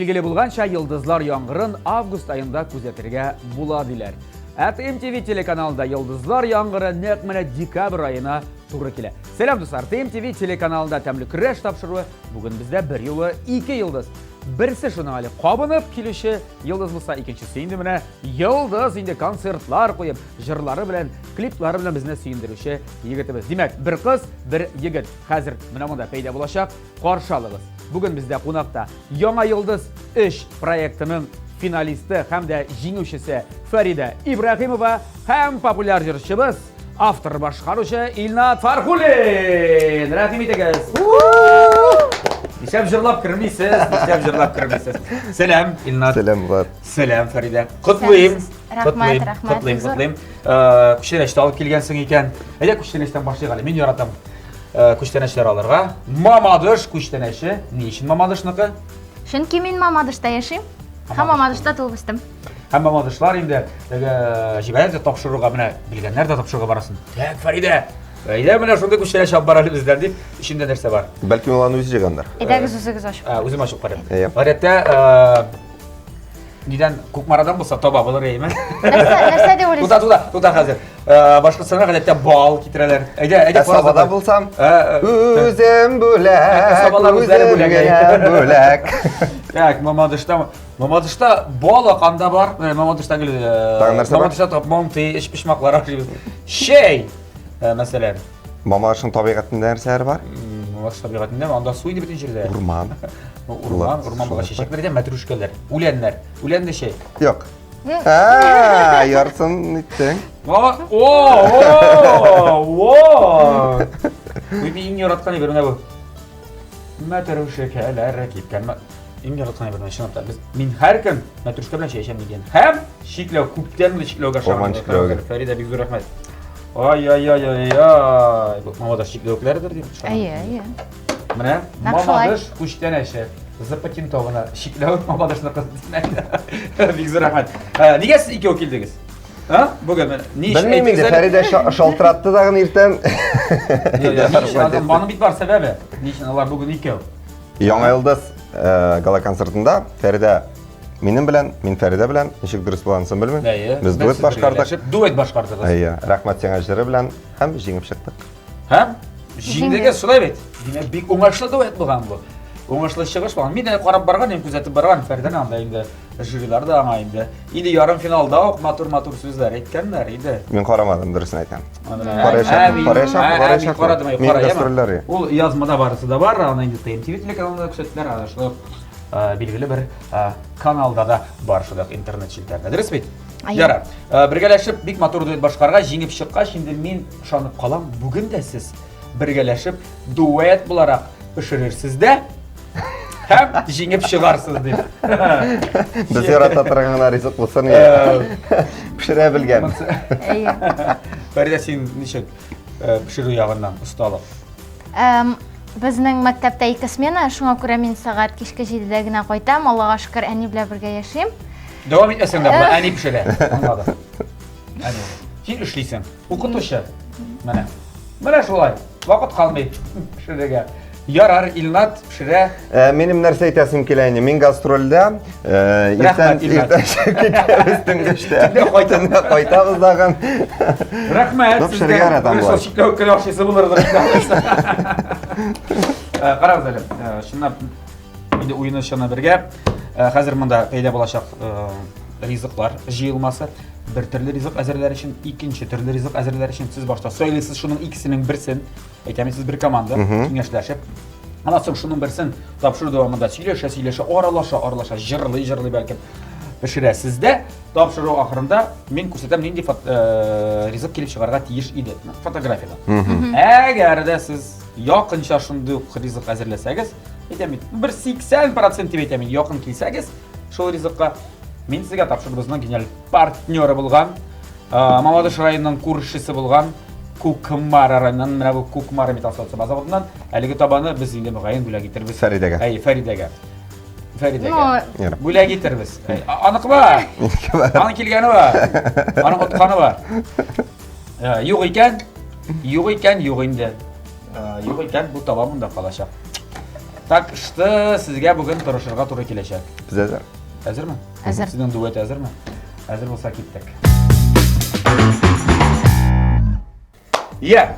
Билгеле булганча, йолдызлар яңгырын август аенда күзәтергә була диләр. Ә ТМТВ телеканалында йолдызлар яңгыры нәкъ менә декабрь аена туры килә. Сәлам, дуслар! ТМТВ телеканалында тәмле көрәш тапшыруы. Бүген бездә бер юлы ике йолдыз. Берсе шуның әле кабынып килүче йолдыз булса, икенчесе инде менә йолдыз инде концертлар куеп, җырлары белән, клиплары белән безне сөендерүче егетебез. Димәк, бер кыз, бер егет. Хәзер менә монда пәйда булачак. Каршы алыгыз. Бүген бездә кунакта Яңа йолдыз 3 проектының финалисты һәм дә җиңүчесе Фәридә Ибраһимова һәм популяр җырчыбыз, автор башкаручы Илнат Фархуллин. Рәхим итегез. Нишләп җырлап кермисез? Нишләп җырлап кермисез? Сәлам, Илнат. Сәлам, Влад. Сәлам, Фәридә. Котлыйм. Рәхмәт, рәхмәт. Котлыйм, котлыйм. Күчтәнәч тә алып килгәнсең икән. Әйдә, күчтәнәчтән башлыйк әле. Мин яратам. Күчтәнәчләр алырга. Мамадыш күчтәнәче. Ни өчен Мамадышныкы? Чөнки мин Мамадышта яшим. Һәм Мамадышта туып үстем. Һәм Мамадышлар инде теге җибәрәләр дә тапшыруга менә белгәннәр дә тапшыруга барасын. Так, Фәридә, Әйдә менә шундый күчтәнәч алып бар әле бездән дип, эчендә нәрсә бар? Бәлки ул аны үзе җыйгандыр. Әйдәгез үзегез ачып. Үзем ачып карыйм. Гадәттә, Нидән Кукмарадан булса таба булыр әйме? Нәрсә, нәрсә дип уйлыйсыз? Тута, тута, тута хәзер. Э, Башкортстанда гадәттә бал китерәләр. Әйдә, әйдә, Ә Сабада булсам, Э, э, үзем бүләк, Сабалар үзләре үзем бүләк, генә бүләк. Так, Мамадышта, Мамадышта бал аканда бар. Менә Мамадышта гел Тагын нәрсә бар? Мамадышта тап манты, эчпочмаклар ашыйбыз. Чәй, мәсәлән. Мамадышның табигатендә нәрсәләр бар? Мамадыш табигатендә анда су инде бөтен җирдә. Урман. Урман, урман булгач чәчәкләр дә, мәтрүшкәләр, үләннәр. Үләнле чәй. Юк. А, яртысын иттең. О, о, о! Бу мин иң яраткан әйбер менә бу. Мәтрүшкәләр кипкән. Иң яраткан әйбер чынлап та. Без мин һәр көн мәтрүшкә белән чәй эчәм дигән. Һәм чикләү күптән инде чикләүгә Урман чикләвеге. Фәридә бик зур рәхмәт. Ай ай ай ай ай. Бу Мамадыш чикләвекләредер дип ышанам. Әйе, әйе. Менә Нәкъ шулай. Мамадыш күчтәнәче. Запатентована чикләвек Мамадышныкы. Бик зур рәхмәт. Э, Нигә сез икәү килдегез? А? Бүген менә ни өчен Белмим инде, әйтегез әле? Фәридә шалтыратты тагын иртән. Юк, юк, ни өчен? Аның бит бар сәбәбе. Ни өчен алар бүген икәү? Яңа йолдыз э, гала-концертында Фәридә минем белән, мин Фәридә белән, ничек дөрес булганын белмим. Әйе. Без дуэт башкардык. Дуэт башкардыгыз. Әйе, рәхмәт сиңа җыры белән һәм җиңеп чыктык. Һәм җиңдегез, шулай бит? Димәк, бик уңышлы дуэт булган бу. Уңышлы чыгыш булган. Мин дә карап барган, инде күзәтеп барган Фәридәне анда инде жюрилар да аңа инде. Инде ярым финалда ук матур-матур сүзләр әйткәннәр иде. Мин карамадым, дөресен әйтәм. Караячакмын, караячакмын, караячакмын. Карадым, Мин гастрольләр. Ул язмада барысы да бар, аны инде ТМТВ телеканалында күрсәттеләр, аны шулай ук билгеле бер каналда да бар шулай ук интернет челтәрендә. Дөрес бит? Ярар. Бергәләшеп бик матур дуэт башкарга җиңеп чыккач, инде мин ышанып калам, бүген дә сез бергәләшеп дуэт буларак пешерерсез дә һәм җиңеп чыгарсыз дип. Без ярата торган гына ризык булсын иде. Пешерә белгән. Әйе. Фәридә, син ничек пешерү ягыннан осталык? Безнең мәктәптә ике смена, шуңа күрә мин сәгать кичке 7-дә генә кайтам. Аллага шөкер, әни белән бергә яшим. Дәвам итәсең дә, әни пешерә. Аңладым. Әни. Син эшлисең. Укытучы. Менә. Менә шулай. Вакыт калмый пешерергә. Ярар, Илнат пешерә. Э, минем нәрсә әйтәсем килә инде. Мин гастрольдә, э, иртән иртән чыгып китәбез төнге өчтә. Төнлә кайтабыз тагын. Рәхмәт. Ну, пешерергә яратам болай. Шул чикләвек кенә ашыйсы булырдыр. Э, карагыз әле, чынлап инде уены чыны бергә. Хәзер монда пәйда булачак ризыклар җыелмасы. Бер төрле ризык әзерләр өчен, икенче төрле ризык әзерләр өчен сез башта сайлыйсыз шуның икесенең берсен. Әйтәм, сез бер команда, киңәшләшеп. Аннан соң шуның берсен тапшыру дәвамында сөйләшә, сөйләшә, аралаша, аралаша, җырлый, җырлый бәлкем пешерәсез дә. Тапшыру ахырында мин күрсәтәм, нинди ризык килеп чыгарга тиеш иде. Фотографиядән. Әгәр дә сез якынча шундый ук ризык әзерләсәгез, әйтәм бит, бер 80% дип әйтәм, якын килсәгез, шул ризыкка мин сезгә тапшыруыбызның гениаль партнеры булган, Мамадыш районының күршесе булган Кукмара районыннан, менә бу Кукмара металл савыт-саба заводыннан әлеге табаны без инде мөгаен бүләк итербез. Фәридәгә. Әй, Фәридәгә. Фәридәгә. Ну, Бүләк итербез. Әй, аныкы бар. Аның килгәне бар. Аның отканы бар. Э, юк икән, юк икән, юк инде. Э, юк икән, бу таба монда калачак. Так что сезгә бүген тырышырга туры киләчәк. Без әзер. Әзерме? Әзер. Сезнең дуэт әзерме? Әзер булса киттек. Я.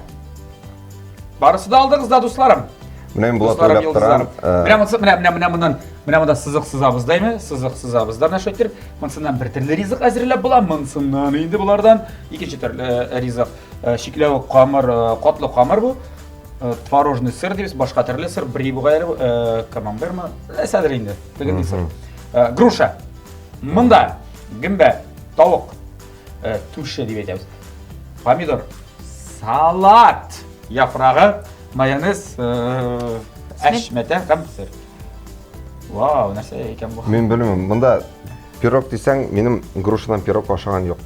Барысы да алдыгыз да, дусларым. Менә мин Булат Дусларым, уйлап торам. йолдызларым. Менә монысы, менә менә менә моннан, менә монда сызык сызабыз дәйме? Сызык сызабыз да менә шулай итеп. Монсыннан бер төрле ризык әзерләп була, монсыннан инде болардан икенче төрле э, ризык. Э, Чикләвек камыр, э, катлы камыр бу. Творожный сыр дибез, башка төрле сыр, бри бугай әле, камамбермы? Нәрсәдер инде, тегенди сыр. Груша. Монда гөмбә, тавык, түше дип әйтәбез. Помидор, салат яфрагы, майонез, әшмәтә һәм сыр. Вау, нәрсә икән бу? Мин белмим, монда пирог дисәң, минем грушадан пирог ашаган юк.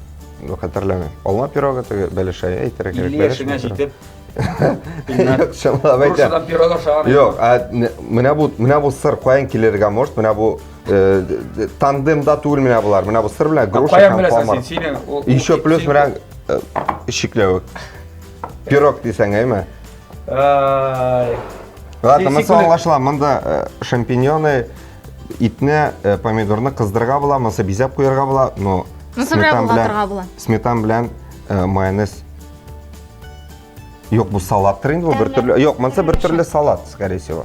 Хәтерләмим. Алма пирогы теге бәлеш әйтергә кирәк. 50 яшеңә җитеп. Юк, чынлап әйтәм. Грушадан пирог ашаган. Юк, ә менә бу менә бу сыр каян килергә может? Менә бу э, тандемда түгел менә болар. Менә бу сыр белән груша Каян һәм беләсең камыр. син? Синең ул- Еще плюс син- менә э, чикләвек. Пирог дисәң, әйме? Ай. Ладно, Син- монысы син аңлашыла. Монда э, шампиньоны, итне, э, помидорны кыздырырга була, монысы бизәп куярга була, но Монысы белән болгатырга була. Сметан белән э, майонез. Юк, бу салаттыр инде бу бер төрле. Юк, монысы бер төрле салат, скорее всего.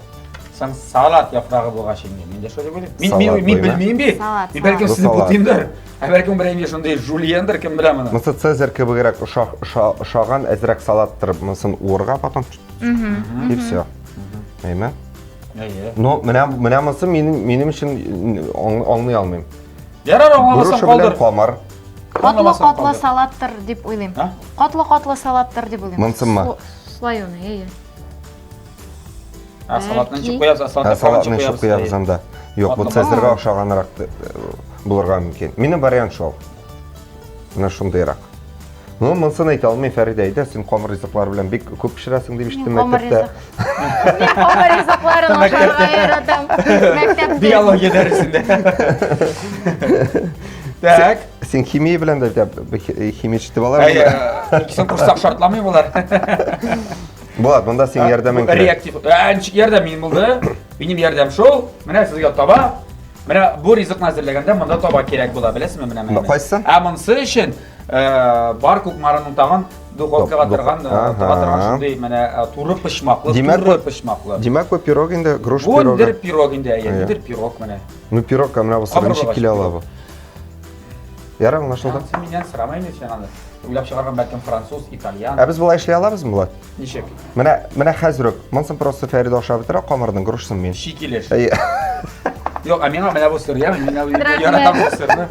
Сан салат яфрагы булгач инде. Мин дә шулай уйлыйм. Мин Салат мин мин буйма. белмим бит. Салат, Мин бәлкем салат. сезне Бу салат. бутыймдыр. Ә бәлкем берәр инде шундый жульендыр, кем белә моны. Монысы цезарь кебегрәк ошаган әзрәк салаттыр. Монысын уырга потом и все. Әйме? Әйе. Но менә менә монысы минем минем өчен аңлый алмыйм. Ярар, аңламасаң Груша белән калдыр. камыр. Катлы-катлы салаттыр дип уйлыйм. А? Катлы-катлы салаттыр дип уйлыйм. Монсынмы? Слоеный, әйе. А салатны ничек Бәлки. куябыз? А Ә, салатны салатны ничек ничек куябыз анда? Юк, бу Катлы. цезарьга охшаганрак э, булырга мөмкин. Минем вариант шул. Менә шундыйрак. Ну, монысын әйтә алмыйм, Фәридә, әйдә, син камыр ризыклары белән бик күп пешерәсең дип ишеттем Мин камыр мәктәптә. ризык. Мин камыр ризыкларын ашарга яратам. Мәктәптә. Биология дәресендә. Так. Син химия белән дә химия дип алар. Әй, икесен кушсак шартламый болар. Булат, монда синең ярдәмең кирәк. Реактив. Ә, ничек ярдәм минем булды? Минем ярдәм шул. Менә сезгә таба. Менә бу ризыкны әзерләгәндә монда таба кирәк була, беләсезме менә менә. Кайсы? Ә монысы өчен бар Кукмараның тагын духовкага торган, тыга торган шундый менә туры почмаклы, туры почмаклы. Димәк, бу пирог инде, груш пирогы. Бу индер пирог инде, әйе, индер пирог менә. Ну пирог, менә бу ничек килә ала бу? Ярар, аңлашылды. Син миннән сорама инде син аны. Уйлап чыгарган бәлкем француз, итальян. Ә без болай эшли алабызмы, Булат? Ничек? Менә, менә хәзер үк. Монсын просто Фәридә ашап бетерә, камырның грушсын мин. Чи килеш. Юк, ә миңа менә бу сыр, яме, мин яратам бу сырны.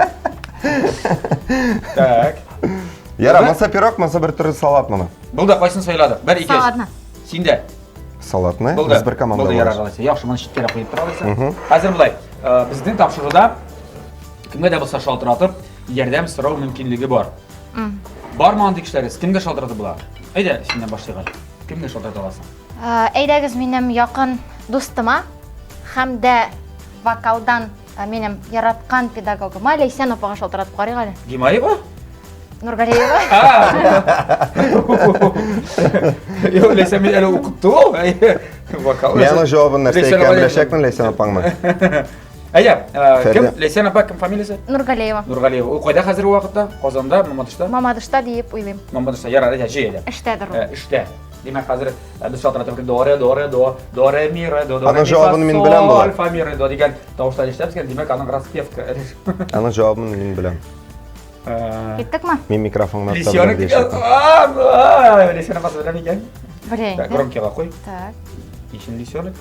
Так. Ярар, монсы пирог, монсы бер төрле салат моны. Булды, кайсын сайладык? Бер, ике. Салатны. Син дә. Салатны. Булды. Без бер команда Булды, ярар, алайса. Яхшы, моны читкәрәк куеп тора алайса. Хәзер болай, безнең тапшыруда кемгә дә булса шалтыратып, ярдәм сорау мөмкинлеге бар. Бармы андый кешеләрегез? Кемгә шалтыратып була? Әйдә, синнән башлыйк әле. Кемгә шалтырата аласың? Әйдәгез минем якын дустыма һәм дә вокалдан минем яраткан педагогыма Ләйсән апага шалтыратып карыйк әле. Гимаева? Нургалиева. Юк, Ләйсән мине әле укытты ул. Вокал. Мин аның җавабын нәрсә икәнен беләчәкмен Ләйсән апаңның. Әйдә, кем? Ләйсән апа кем фамилиясе? Нургалиева. Нургалиева. Ул кайда хәзерге вакытта? Казанда, Мамадышта? Мамадышта диеп уйлыйм. Мамадышта. Ярар, әйдә, җый әйдә. Эштәдер ул. Эштә. Димәк, хәзер без шалтыратып до ре до ре до до ре ми ре до до Аның җавабын мин беләм була. Фа ми ре до дигән тавышлар ишетәбез икән, димәк, аның распевка. Аның җавабын мин беләм. Киттекме? Мин микрофонны Лисенок. Лисенок апасы беләм икән. Белә инде. Громкийга куй. Так. Ничен лисенок?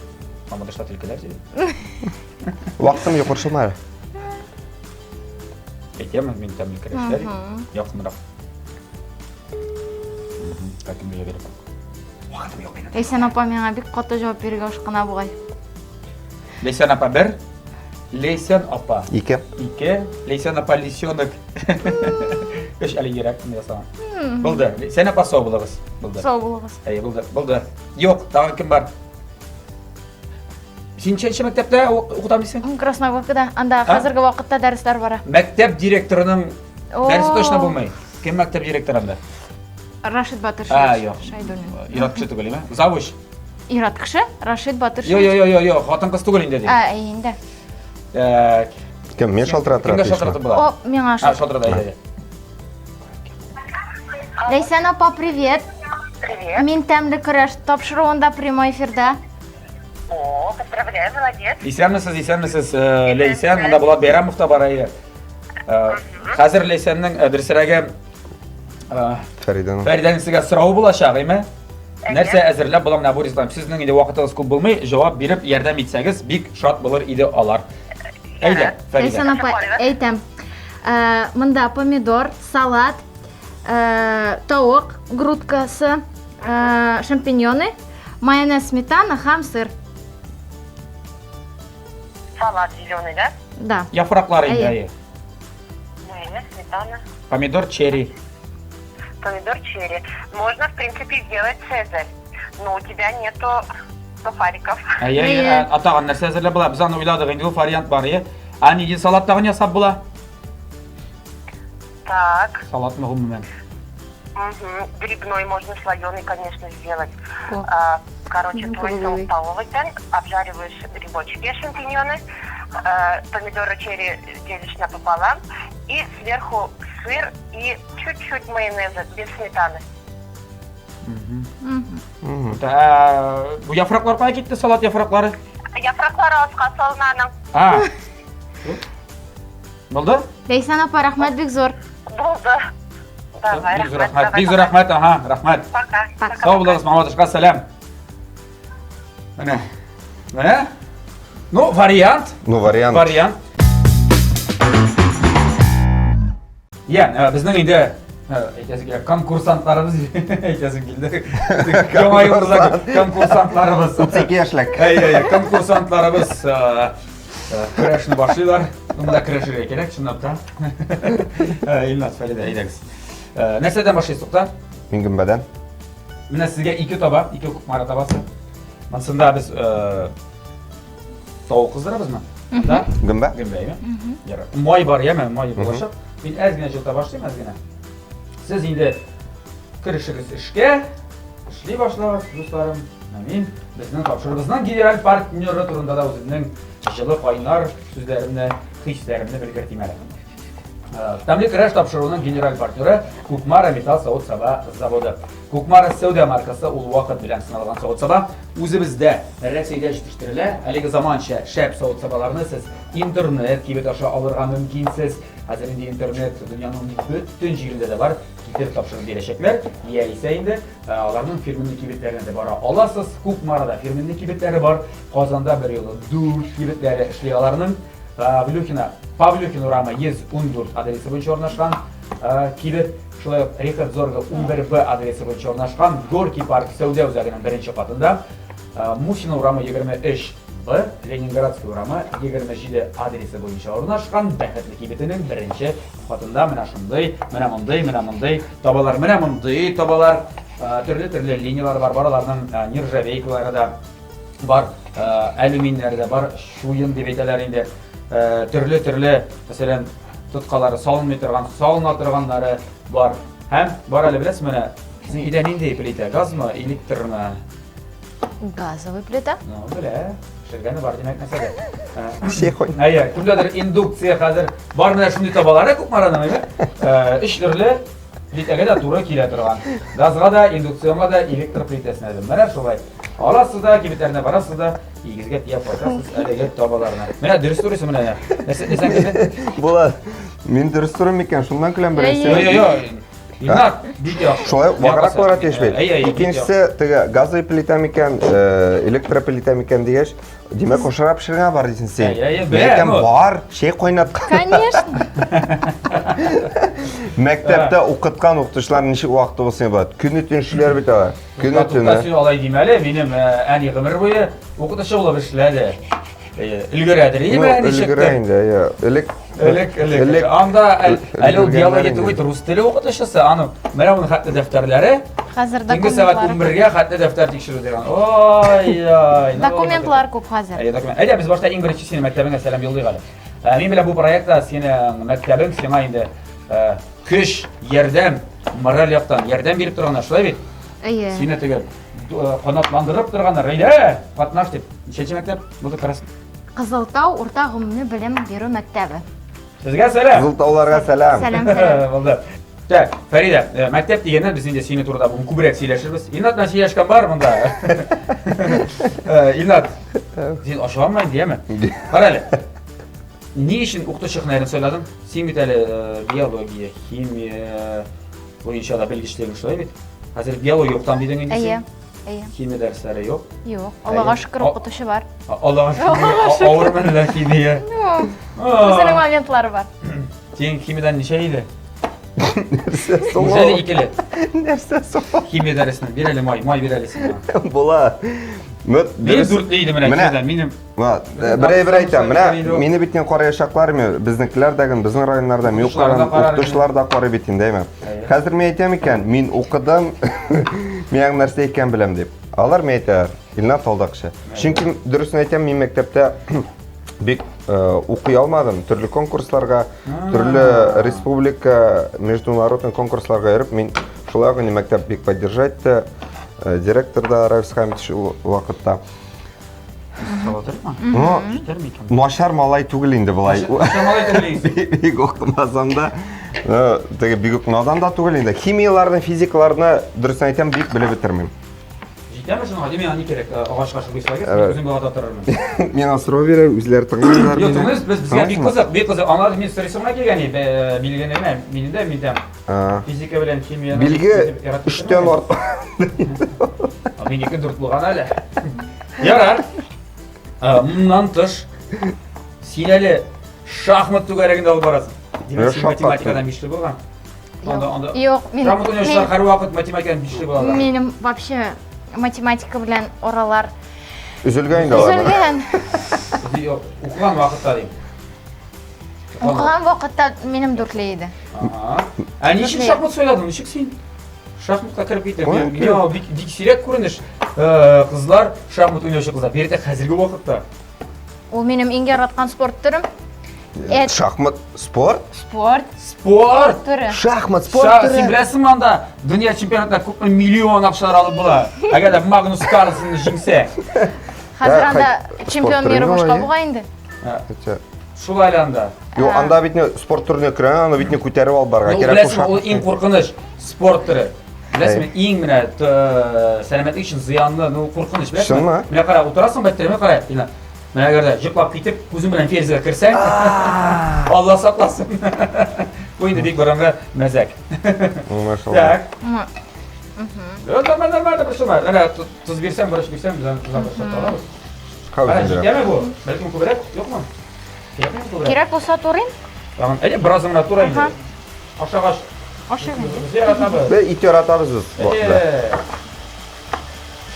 Мамадышта төлкеләр сөйли. Вакытым юк, борчылма әле. Әйтәм, мин тәмле керәшләр. Якынрак. Хакимгә биреп. Вакытым юк минем. Ләйсән апа миңа бик каты җавап бирергә ашкына бугай. Ләйсән апа бер. Ләйсән апа. Ике. Ике. Ләйсән апа лисенок. Өч әле йөрәк ясаган. Булды. Ләйсән апа сау булыгыз. Булды. Сау булыгыз. Әйе, булды. Булды. Юк, тагын кем бар? Син ничәнче мәктәптә укытам дисең? Красногоркада. Анда хәзерге вакытта дәресләр бара. Мәктәп директорының дәресе точно булмый. Кем мәктәп директоры анда? Рашид Батыршин. А, юк. Шайдуллин. Ир-ат кеше түгел, әйме? Завуч. Ир-ат кеше, Рашид Батыршин. Йо, йо, йо, йо, йо, хатын-кыз түгел инде дим. Ә, әйе инде. Так. Кем, мин шалтыратырга Кемгә тиешме? шалтыратып була? О, миңа А, шалтырат. шалтырат, әйдә, әйдә. Ләйсән апа, привет. Привет. Мин тәмле көрәш тапшыруында прямой эфирда. О, поздравляю, молодец. Исәнмесез, исәнмесез, э, Ләйсән, монда Булат Бәйрәмов та бар әйе. Э, Хәзер Ләйсәннең э, дөресрәге э, Фәридәнең. Фәридәнең сезгә соравы булачак, әйме? Нәрсә әзерләп була менә бу ризыктан? Сезнең инде вакытыгыз күп булмый, җавап биреп ярдәм итсәгез, бик шат булыр иде алар. Әйдә, Фәридә. Ләйсән апа, әйтәм. Э, Монда помидор, салат, э, тавык грудкасы, э, шампиньоны, майонез, сметана һәм сыр. Салат зеленый, да? Да. Яфраклар инде, Әйе. әйе. Майонез, сметана, Помидор черри. помидор черри. Можно, в принципе, сделать цезарь, но у тебя нету сухариков. Әйе, әйе, Әйе. ә, тагын нәрсә әзерләп була? Без аны уйладык инде, ул вариант бар, әйе. Ә нинди салат тагын ясап була? Так, Салатмы гомумән? мгм. Грибной можно слоеный, конечно, сделать. О. А, короче, Ну, твой головой. соус столовый, обжариваешь грибочки, шампиньоны, помидоры черри делишь напополам, и сверху сыр и чуть-чуть майонеза, без сметаны. Мгм. Мгм. Ә, Бу яфраклар кая китте, салат яфраклары? Яфраклары аска салына аның. А. Булды? Ләйсән апа, рәхмәт бик зур. Булды. Давай, Бик зур рәхмәт. рәхмәт. давай, Бик зур пока. рәхмәт, ага, рәхмәт. Пока. Пока. Сау булыгыз, Мамадышка сәлам. Менә. Менә. Ну, вариант. Ну, вариант. Вариант. Я, э, безнең инде э, әйтәсе килә, конкурсантларыбыз әйтәсем килде. Яңа елда конкурсантларыбыз. 32 яшьлек. Әй, әй, конкурсантларыбыз э, э, көрәшне башлыйлар. Монда көрәшергә кирәк, чынлап та. Э, Илназ, Фәридә, әйдәгез. Э, Нәрсәдән башлыйсыз, тукта? Мин гөмбәдән. Менә сезгә ике таба, ике кукмара табасы. Монсында без э, тавык кыздырабызмы? Да? Гөмбә? Гөмбә, әйме? Ярар. Май бар, яме, май булачак. Мин әз генә җылыта башлыйм, әз генә. Сез инде керешегез эшкә, эшли башлагыз, дусларым. Менә Мин безнең тапшыруыбызның генераль партнеры турында да үземнең җылы кайнар сүзләремне, хисләремне белгертим әле. Э, Тәмле көрәш тапшыруының генераль партнеры Кукмара металл савыт-саба заводы. Кукмара сәүдә маркасы ул вакыт белән сыналган савыт-саба. Үзебездә Рәсәйдә җитештерелә. Әлеге заманча шәп савыт-сабаларны сез интернет кибет аша алырга мөмкинсез. Хәзер инде интернет дөньяның бөтен җирендә дә бар. Китереп тапшырып бирәчәкләр. Яисә инде э, аларның фирменный кибетләренә дә бара аласыз. Кукмарада фирменный кибетләре бар. Казанда бер юлы дүрт кибетләре эшли аларның. Павлюхина, Павлюхин урамы 114 адресы буенча урнашкан э, кибет, шулай ук Рихард Зорга 11Б адресы буенча урнашкан Горький парк сәүдә үзәгенең беренче катында, э, Мусина урамы 23Б, Ленинградский урамы 27 адресы буенча урнашкан Бәхетле кибетенең беренче катында менә шундый, менә мондый, менә мондый табалар, менә мондый табалар, э, төрле-төрле линияләр бар, бар аларның э, нержавейкалары да бар, э, алюминнәре дә бар, чуен дип әйтәләр инде. Э, Төрле-төрле, мәсәлән, тоткалары салынмый торган, салына торганнары бар. Һәм бар әле беләсезме, менә сезнең өйдә нинди плитә? Газмы, электрмы? Газовый плита. Ну, белә. Пешергәне бар, димәк, нәрсәдә. Э, Чәй кой. Әйе, кемдәдер индукция хәзер бар менә шундый табалары Кукмараның, әйе. Э, Өч төрле плитәгә дә туры килә торган. Газга да, индукционга да, электр плитәсенә дә. Менә шулай. Аласыз да, кибетләренә барасыз да, игезгә тияп кайтасыз әлеге табаларны. Менә дөрес турыйсың менә. Нәрсә дисәң килде? Була. Мин дөрес торам микән? Шуннан көләм беренче. Йо, йо, йо. Илнар, бик яхшы. Шулай ук ваграк булырга тиеш бит. Әйе, әйе. Икенчесе теге газовый плита микән, э, электроплита микән дигәч, димәк, ашарга пешергән бар дисең син. Әйе, әйе, Мин беләм, әйтәм, ну. бар, чәй кайнаткан. Конечно. Мәктәптә укыткан укытучылар ничек вакыты булсын була. Көне төн эшлиләр бит алар. Көне Тукта, төне. син алай димә әле, минем э, әни гомер буе укытучы булып эшләде. Әйе, Өлгерәдер, Ну, име ничектер. өлгерә инде, әйе. Элек Элек, элек. Элек. Анда әл- әле ул Өлгергәннәр биология инде. түгел, рус теле укытучысы, аның менә моның хәтле дәфтәрләре. Хәзер Төнге сәгать документлар. 11-гә хәтле дәфтәр тикшерү дигән. Ой-ой. ну, Документлар күп хәзер. Әйе, документ. Әйдә, без башта иң беренче синең мәктәбеңә сәлам юллыйк әле. Ә, Мин белән бу проектта синең мәктәбең сиңа инде э, көч, ярдәм, мораль яктан ярдәм биреп торганнар, шулай бит? Әйе. Сине теге Канатландырып торган Рәйдә, катнаш дип. Ничәнче мәктәп? Булды карас. Кызылтау урта гомуми белем бирү мәктәбе. Сезгә сәлам. Кызылтауларга сәлам. Сәлам, сәлам. Булды. Так, Фәридә, э, мәктәп дигәннән без инде синең турында бүген күбрәк сөйләшербез. Илнат белән сөйләшкән бар монда. Э, Илнат, син ачуланма инде, яме? Кара әле. Ни өчен укытучы һөнәрен сайладың? Син бит әле э, биология, химия буенча да белгечлегең шулай бит. Хәзер биология укытам дидең инде Әйе. син. Әйе. Химия дәресләре юк. Юк, Аллага Әйе. шөкер, укытучы бар. Аллага шөкер, авыр менә химия. Үзенең моментлары бар. Син химиядән ничә иде? Нәрсә соң? Ничә икеле? Нәрсә соң? Химия дәресеннән бир әле май, май бир әле син. Була. Минем дүртле иде менә химиядән, минем Бер әйбер әйтәм, менә мине бит инде караячаклар, безнекеләр дә, безнең районнарда, мин укыган укытучылар да карый бит инде, әйме. Хәзер мин әйтәм икән, мин укыдым, мин аның нәрсә икән беләм дип. Алар мин әйтәләр, Илнат алдакчы. Чөнки дөресен әйтәм, мин мәктәптә бик э, укый алмадым, төрле конкурсларга, төрле республика, международный конкурсларга йөреп, мин шулай ук инде мәктәп бик поддержать итте, э, директор да Равис Хамитович ул вакытта. Ну, начар малай түгел инде болай. Начар малай түгел. Бик укымасам да, э, теге бик үк надан да түгел инде. Химияларны, физикаларны, дөресен әйтәм, бик белеп бетермим. Җитәме шуңа? Миңа ни кирәк? Э, агач кашык куйсагыз, мин үзем балата торырмын. Миңа сорау бирә, үзләре тыңлыйлар. Юк, тыңлыйбыз, без безгә бик кызык, бик кызык. Аңлар мин сорыйсым гына килгән иде, э, билгене генә, мине дә, мин дә. Физика белән химияне Билге өчтән артык. Минеке дүрт булган әле. Ярар. Моннан тыш, син әле шахмат түгәрәгендә алып барасың. Димәк, син математикадан бишле булган. Анда, анда. Юк, мин Шахмат уйнаучылар һәрвакыт математикадан бишле булалар. Минем вообще математика белән аралар Өзелгән инде алар. Өзелгән. Юк, укыган вакытта дим. Укыган вакытта минем дүртле иде. Ә ничек шахмат сайладың? Ничек син шахматка кереп киттең? Миңа бик бик сирәк күренеш. Э, кызлар шахмат уйнаучы кызлар. Бигрәк тә хәзерге вакытта. Ул минем иң яраткан спорт төрем. Э, шахмат спорт? Спорт. Спорт төре. Шахмат спорт төре. Син беләсеңме анда дөнья чемпионатында күпме миллион акчалар алып була? Әгәр дә Магнус Карлсенны җиңсә. Хәзер анда чемпион мира башка була инде. Хотя Шулай әле анда. Юк, анда бит не спорт төренә керә, аны бит не күтәреп алып барырга кирәк. Беләсеңме, ул иң куркыныч спорт төре. Беләсеңме, иң менә сәламәтлек өчен зыянлы, ну куркыныч, беләсеңме? Чынмы? Менә кара, утырасың бит, менә кара, менә. Менә әгәр дә йоклап китеп, күзең белән ферзьгә керсәң, Алла сакласын. Бу инде бик борынгы мәзәк. Так. Нормально, нормально, борчылма. Менә тоз бирсәң, борыч бирсәң, без аны тозлап борычлап алабыз. Кара, җитәме бу? Бәлкем күбрәк, юкмы? Кирәкме күбрәк? Кирәк булса турыйм. Тагын, әйдә, бераз гына тура инде. Ашагач. Ашыйм инде. Без яратабыз. Без ит яратабыз без.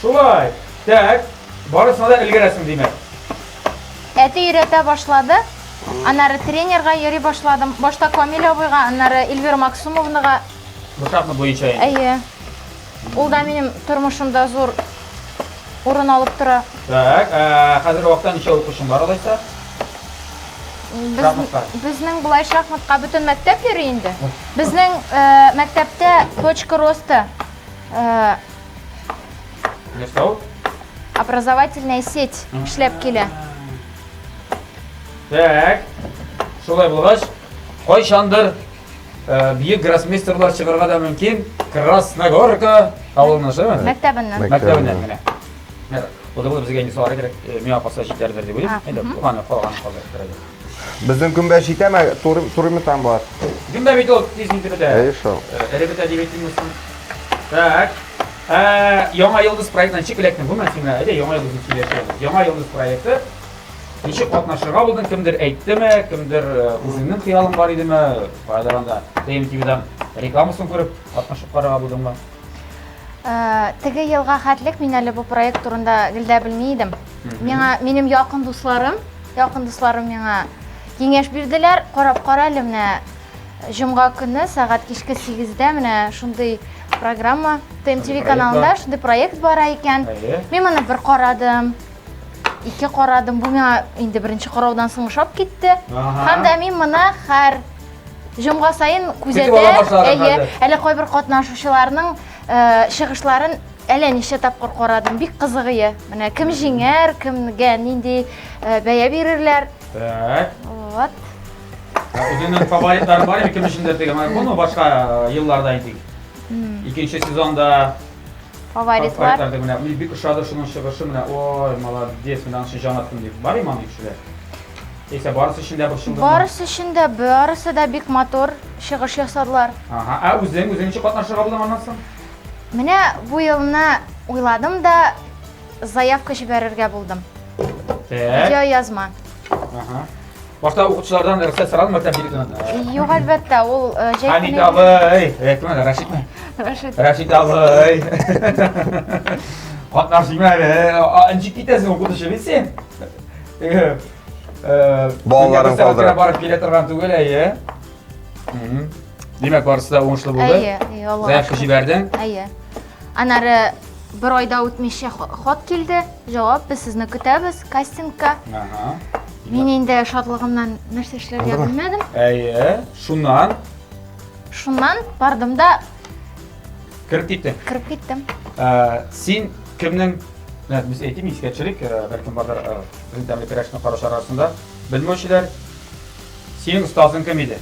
Шулай. Так, барысына да өлгерәсең, димәк. Әти өйрәтә башлады. Аннары тренерга йөри башладым. Башта Камил абыйга, аннары Эльвира Максумовнага. Бу шахмат буенча инде. Әйе. Ул да минем тормышымда зур урын алып тора. Так, ә, хәзерге вакытта ничә укучың бар алайса? Без, Шахматка. безнең болай шахматка бөтен мәктәп йөри инде. Безнең э, мәктәптә точка роста э, Нәрсә ул? образовательная сеть эшләп килә. Так. Шулай булгач, кайчандыр Э, бөек гроссмейстерлар чыгарга да мөмкин. Красногорка авылыннан шулаймы? Мәктәбеннән. Мәктәбеннән менә. Менә ул да безгә инде салырга кирәк. Э, миңа калса җитәрдер дип уйлыйм. Инде аны калган калдырып торабыз. Безнең гөмбә җитәме? Туры турымы там бар? Гөмбә бит ул тиз нитеп бетә. Әйе шул. Э, эре бетә дип әйтимме соң? Так. Яңа йолдыз проектына ничек эләктең? Бу менә сиңа, әйдә Яңа йолдызны сөйләшәбез. Яңа йолдыз проекты Ничек катнашырга булдың, кемдер әйттеме, кемдер э, үзеңнең хыялың бар идеме, каядыр анда ТМТВдан рекламасын күреп катнашып карарга булдыңмы? Э, теге елга хәтлек мин әле бу проект турында гел дә белми идем. Миңа минем якын дусларым, якын дусларым миңа киңәш бирделәр, карап кара әле менә җомга көне сәгать кичке 8-дә менә шундый программа ТМТВ каналында шундый проект бара икән. Мин моны бер карадым. Ике карадым. Бу миңа инде беренче караудан соң ошап китте. Һәм дә мин моны һәр җомга саен күзәтәм. Әйе, әле кайбер катнашучыларның э, чыгышларын әллә ничә тапкыр карадым, бик кызык ие. Менә кем җиңәр, кемгә нинди э, бәя бирерләр. Так. Вот. Ә Үзеңнең фаворитларың бар инде, кем өчендер теге ну, башка э, елларда әйтик. Икенче сезонда Фаворитлар. фаворитлар менә мин бик ошады шуның чыгышы менә ой, молодец, менә аның өчен җан аттым дип. Бар иман кешеләр. Яисә барысы өчен дә борчылдыңмы? Барысы өчен дә, барысы да бик матур чыгыш ясадылар. Ага, ә үзең, үзең ничек катнашырга булдың аннан соң? Менә бу елны уйладым да заявка җибәрергә булдым. Так. Видеоязма. Ага. Башта укытучылардан рөхсәт сорадың мәктәп директорыннан. Юк, әлбәттә, ул э, җәй Хәмит көне абый, э, кем әле, Рәшитме? Рәшит. Рәшит абый. Катнашыйм әле. А, Ничек китәсең укытучы бит син? Э, э, Балаларын көнгә бер сәгать кенә калдырып. Барып килә торган түгел, әйе. Мгм. Димәк, барысы да уңышлы булды. Әйе, әйе, Аллага Заявка шөкер. җибәрдең. Әйе. Аннары бер айда үтмичә хат килде. Җавап, без сезне көтәбез кастингка. Ага. Мин инде шатлыгымнан нәрсә эшләргә белмәдем. Әйе, шуннан Шуннан бардым да кереп киттең. кереп киттем. Ә, син кемнең Менә без әйтим, искә төшерик, э, бәлкем бардыр э, безнең тәмле көрәшне караучылар арасында белмәүчеләр. Синең остазың кем иде?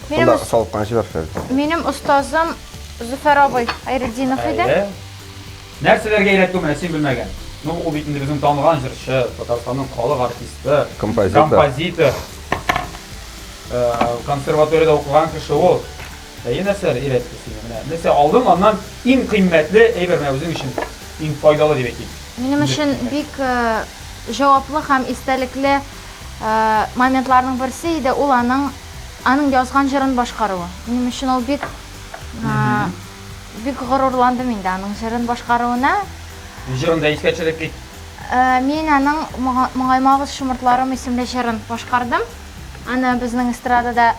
Минем, Монда салып кына җибәр, Фәрит. минем остазым Зөфәр абый Хайретдинов иде. Әйе. Нәрсәләргә өйрәтте менә син белмәгән? Ну, ул бит инде безнең танылган җырчы, Татарстанның халык артисты, Композитор. композитор. Э, консерваториядә укыган кеше ул. Әйе, нәрсәләр өйрәтте сине? Менә нәрсә алдың аннан иң кыйммәтле әйбер менә үзең өчен иң файдалы дип әйтик. Минем өчен бик э, җаваплы һәм истәлекле э, моментларның берсе иде ул аның аның язган җырын башкаруы. Минем өчен ул бик э, бик горурландым инде аның җырын башкаруына. Җырын да искә төшереп кит. Э, Мин аның Моңаймагыз шомыртларым исемле җырын башкардым. Аны безнең эстрадада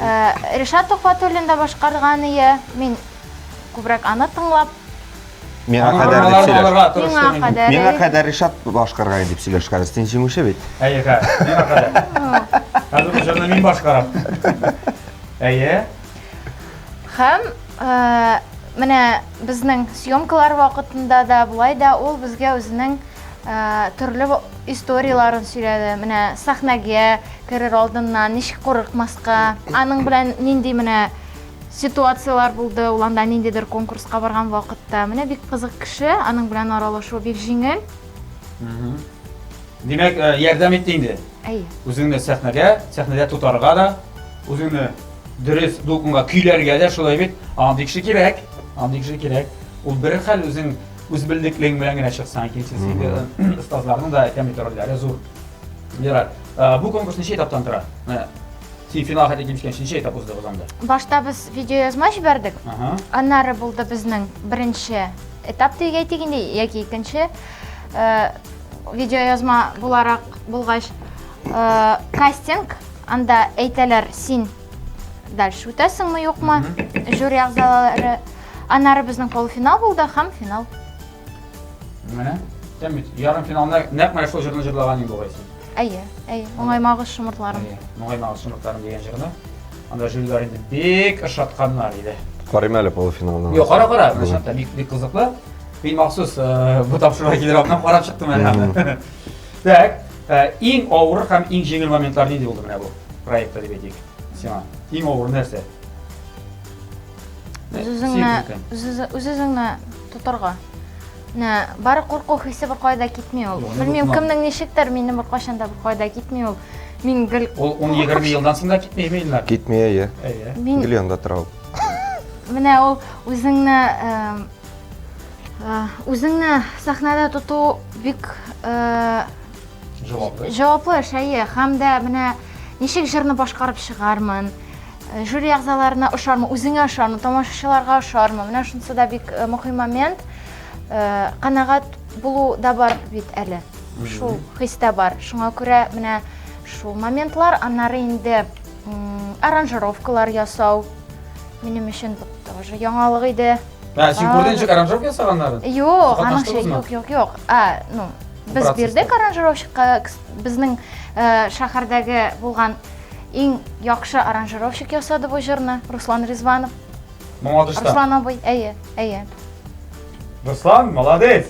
э, Ришат Тухватуллин да башкарган ие. Мин күбрәк аны тыңлап, Миңа кадәр дип сөйләш. миңа кадәр. Миңа кадәр Ришат башкарган дип сөйләш хәзер. Син җиңүче бит. Әйе, хә, миңа кадәр. Хәзер бу җырны мин башкарам. Әйе. Һәм э, менә безнең съемкалар вакытында да болай да ул безгә үзенең э, төрле историяләрен сөйләде. Менә сәхнәгә керер алдыннан ничек курыкмаска, аның белән нинди менә ситуацияләр булды, ул анда ниндидер конкурска барган вакытта. Менә бик кызык кеше, аның белән аралашу бик җиңел. Димәк, э, ярдәм итте инде. Әйе. Үзеңне сәхнәгә, сәхнәдә тотарга да, үзеңне дөрес дулкынга көйләргә дә шулай бит. Андый кеше кирәк. Андый кеше кирәк. Ул бер хәл үзең үз белдеклең белән генә чыксаң, икенчесе инде э, остазларның да әйтәм бит рольләре зур. Ярар. Э, бу конкурс ничә этаптан тора? Менә син финалга хәтле килеп җиткәнче ничә этап узды анда? Башта без видеоязма җибәрдек. Ага. Аннары булды безнең беренче этап дип әйтик инде, яки икенче. Э, видеоязма буларак булгач, э, кастинг, анда әйтәләр, син дальше үтәсеңме, юкмы, жюри әгъзалары. Аннары безнең полуфинал булды һәм финал. Менә, тәм бит. Ярым финалда нәкъ менә шул җырны җырлаган инде бугай син. Әйе, әйе, моңаймагыз шомыртларым. Әйе, моңаймагыз шомыртларым дигән җырны. Анда жюрилар инде бик ошатканнар иде. Карыйм әле полуфиналны. Юк, кара, кара, менә чынлап та бик бик кызыклы. Мин махсус э, бу тапшыруга килер алдыннан карап чыктым әле аны. Так, э, иң авыр һәм иң җиңел моментлар нинди булды менә бу проектта дип әйтик сиңа? Иң авыр нәрсә? Үз-үзеңне үз-үзеңне тотарга. Менә бары курку хисе бер кайда китми ул. Белмим, кемнең ничектер, минем беркайчан да бер кайда китми ул. Мин гел Ул 10-20 елдан соң да китмиме, Илнар? Китми, әйе. Әйе. Мин Гел янда тора ул. Менә ул үзеңне үзеңне сәхнәдә тоту бик җаваплы. Җаваплы эш, әйе. Һәм дә менә ничек җырны башкарып чыгармын, жюри әгъзаларына ошармы, үзеңә ошармы, тамашачыларга ошармы. Менә шунысы да бик мөһим момент. Канәгать булу да бар бит әле. Шул хис тә бар. Шуңа күрә менә шул моментлар, аннары инде аранжировкалар ясау минем өчен тоже яңалык иде. Ә, син күрдең ничек аранжировка ясаганнарын? Юк, аның шәй, юк, юк, юк. А, ну, без бирдек аранжировщикка, безнең э, шәһәрдәге булган иң яхшы аранжировщик ясады бу җырны, Руслан Ризванов. Мамадышта. Руслан абый, әйе, әйе. Руслан, молодец.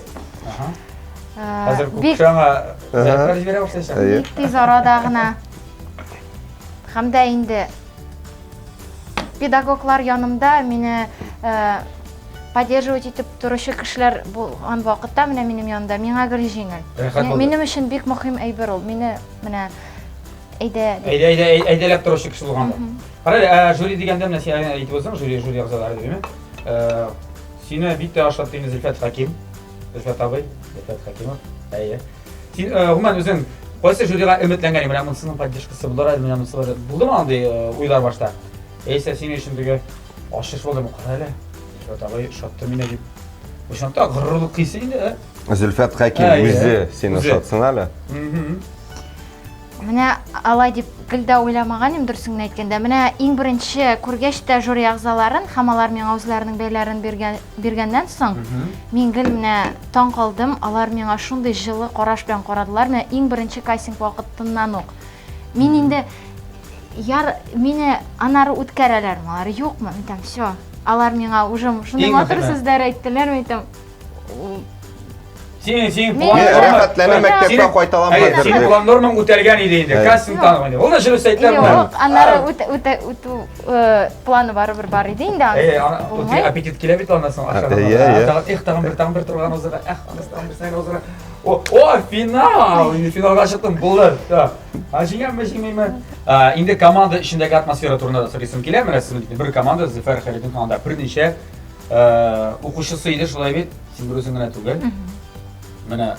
Ага. Хәзер күп кеше аңа зәфәр җибәрә башлаячак. Бик тиз арада гына. Һәм дә инде педагоглар янымда мине поддерживать итеп торучы кешеләр булган вакытта менә минем янымда миңа гел җиңел. Минем өчен бик мөһим әйбер ул. Мине менә әйдә Әйдә, әйдә, әйдәләп торучы кеше булганда. Кара, ә, жюри дигәндә менә син әйтеп уздың, жюри, жюри әгъзалары дип, әйме? Э, сине бик тә ошатты инде Зөлфәт Хәким. Зөлфәт абый, Зөлфәт Хәкимов. Әйе. Син э, гомумән үзең кайсы жюрига өметләнгән идең? Менә монысының поддержкасы булыр әле, менә монысы булыр. Булдымы андый э, уйлар башта? Яисә синең өчен теге ачыш булдымы? Кара әле, Зөлфәт абый ошатты мине дип. Бу чынлап та горурлык хисе инде, ә? Зөлфәт Хәким үзе сине ошатсын әле. Менә алай дип гел дә уйламаган идем, дөресен генә әйткәндә. Менә иң беренче күргәч тә жюри әгъзаларын һәм алар миңа үзләренең бәяләрен биргән, биргәннән соң, мин гел менә таң калдым. Алар миңа шундый җылы караш белән карадылар. Менә иң беренче кастинг вакытыннан ук. Мин инде яр мине анары үткәрәләрме, алар юкмы? Мин әйтәм, все. Алар миңа уже шундый матур сүзләр әйттеләр, мин әйтәм, Син, син план рәхәтләнеп мәктәпкә кайта алам хәзер. Син план нормаң үтәлгән иде инде. Кастинг таныган иде. Ул да җылы әйттеләр. Юк, аннары үтә үтә үтү планы барыбер бар иде инде. Әй, аппетит килә бит аннан соң ашарга. Эх, тагын бер, тагын бер торган узырга. Эх, анысы тагын бер сәгать узырга. О, о, финал! Инде финалга чыктым, булды. А җиңәмме, җиңмиме? Инде команда эчендәге атмосфера турында да сорыйсым килә. Менә сезнең бер команда Зөфәр Хәлидин анда берничә укучысы иде, шулай бит? Син бер үзең генә түгел. Менә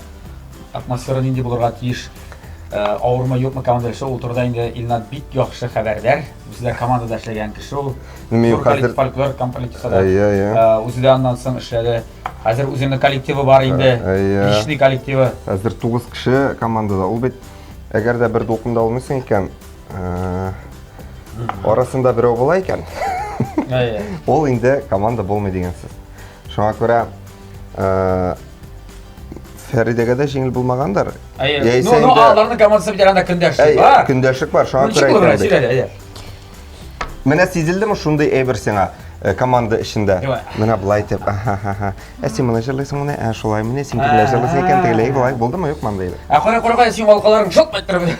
атмосфера нинди булырга тиеш? Авырмы, юкмы команда эше, ул турыда инде Илнат бик яхшы хәбәрдар. Үзе дә командада эшләгән кеше ул. Мин хәзер фольклор коллективта. Әйе, әйе. Үзе дә аннан соң эшләде. Хәзер үзенең коллективы бар инде. Личный коллективы. Хәзер 9 кеше командада. Ул бит әгәр дә бер дулкында алмыйсың икән, арасында берәү була икән. Әйе. Ул инде команда булмый дигән сүз. Шуңа күрә Фәридәгә дә җиңел булмагандыр. Әйе. Ну, ну, аларның командасы бит анда көндәшлек бар. Көндәшлек бар, шуңа күрә әйтәм. Менә сизелдеме шундый әйбер сиңа команда эчендә? Менә болай итеп, аха-ха-ха. Ә син моны җырлыйсың моны, ә шулай менә син тегеләй җырлыйсың икән, тегеләй болай булдымы, юкмы андый әйбер? Ә кара, кара, кара, син алкаларың шылт иттереп.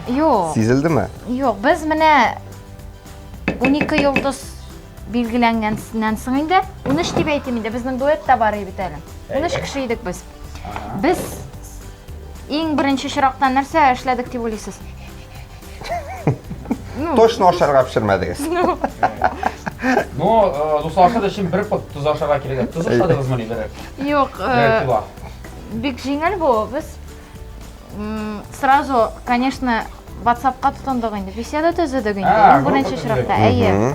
Юк. Сизелдеме? Юк, без менә 12 йолдыз билгеләнгәннән соң инде 13 дип әйтим инде, безнең дуэт та бар бит әле. 13 кеше идек без. Без иң беренче чираттан нәрсә эшләдек дип уйлыйсыз? Ну, точно ашарга пешермәдегез. Ну, дуслар өчен бер пот тоз ашарга кирәк. Тоз ашадыгызмы ни берәр? Юк, бик җиңел бу. Без сразу, конечно, WhatsApp-ка тотындык инде. Беседа төзедек инде. Иң беренче чиратта, әйе.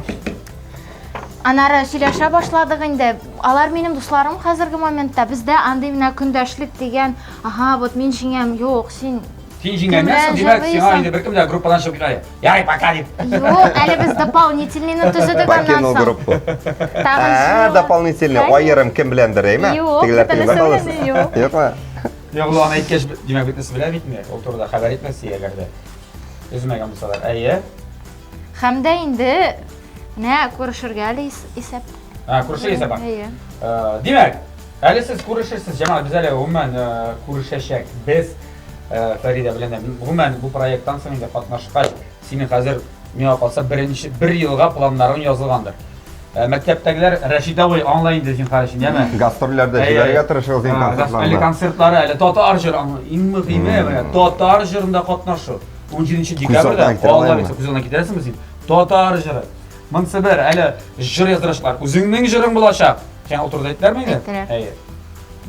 Аннары сөйләшә башладык инде. Алар минем дусларым хәзерге моментта. Бездә андый менә көндәшлек дигән, ага, вот мин җиңәм, юк, син Син җиңгәннән соң, димәк, сиңа инде беркем дә группадан чыгып китә. Ярый, пока дип. Юк, әле без дополнительныйны төзедек аннан Покинул соң. группу. Тагын Ә, дополнительный, аерым кем беләндер, әйме? Юк, Тегеләр бөтенесе тегеләр белән аласыз. юк. Юкмы? Юк, ул аны әйткәч, димәк, бөтенесе белә бит инде. Ул турыда хәбәр итмәс әгәр дә. Өзмәгән булсалар. Әйе. Һәм дә инде менә күрешергә әле исәп. Ә, күрешергә исәп бар. Әйе. Димәк, әле сез күрешерсез, җәмәгать, без әле гомумән күрешәчәк. Без Фәридә белән дә гомумән бу проекттан соң инде катнашкач, синең хәзер миңа калса беренче бер елга планнарың язылгандыр. Мәктәптәгеләр Рәшит абый аңла инде зинһар өчен, яме. Гастрольләрдә җибәрергә тырышыгыз инде концертларына. Әле концертлары, әле татар җыры, иң мөһиме менә татар җырында катнашу. 17 декабрьдә Алла бирсә күз алдына китерәсеңме син? Татар җыры. Монысы бер, әле җыр яздырачаклар. Үзеңнең җырың булачак. Сиңа ул турыда әйттеләрме инде? Әйттеләр. Әйе.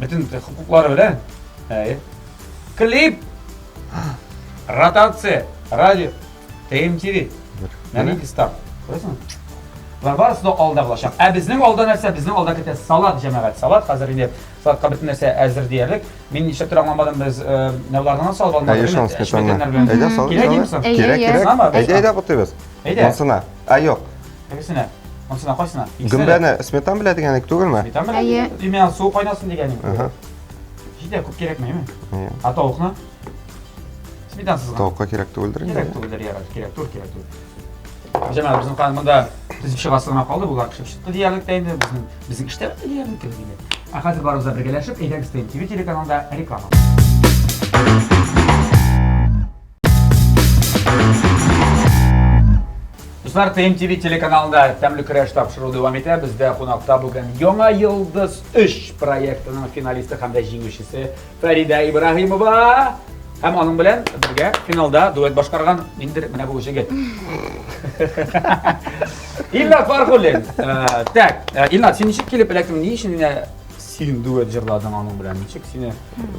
Бөтен хокуклары белән. Әйе. Клип! Ротация, радио, ТМТВ. Менә нинди старт. Күрәсеңме? Болар барысы да алда булачак. Ә безнең алда нәрсә? Безнең алда көтә салат, җәмәгать. Салат хәзер инде салатка бөтен нәрсә әзер диярлек. Мин нишләптер аңламадым, без менә боларны гына салып алмадык. Әйе, шул сметана. Әйдә, салып. Кирәк димме соң? Кирәк, кирәк. Әйдә, әйдә, бутыйбыз. Әйдә. Монсына. Ә, юк. Тегесенә. Монсына кайсына? Гөмбәне сметан белә дигән идек түгелме? Сметан белә. Әйе. Именно су кайнасын дигән идек. Җитә, күп кирәкмиме? Әйе. Ә тавыкны? Сметансыз гына. Тавыкка кирәк түгелдер инде. Кирәк түгелдер, ярар, кирәк түгел, кирәк түгел. Җәмәгать, безнең кан монда төзеп чыгасы гына калды, булар пешеп чыкты диярлек тә инде, безнең безнең эштә бетте диярлек кебек инде. Ә хәзер барыбыз да бергәләшеп, әйдәгез ТМТВ телеканалында реклама. Дуслар, ТМТВ телеканалында Тәмле көрәш тапшыруы дәвам итә. Бездә кунакта бүген Яңа йолдыз 3 проектының финалисты һәм дә җиңүчесе Фәридә Ибраһимова һәм аның белән бергә финалда дуэт башкарган ниндер менә бу җегет. Илнат Фархуллин. Э, так, э, Илнат, син ничек килеп эләктең? Ни өчен менә син дуэт җырладың аның белән? Ничек сине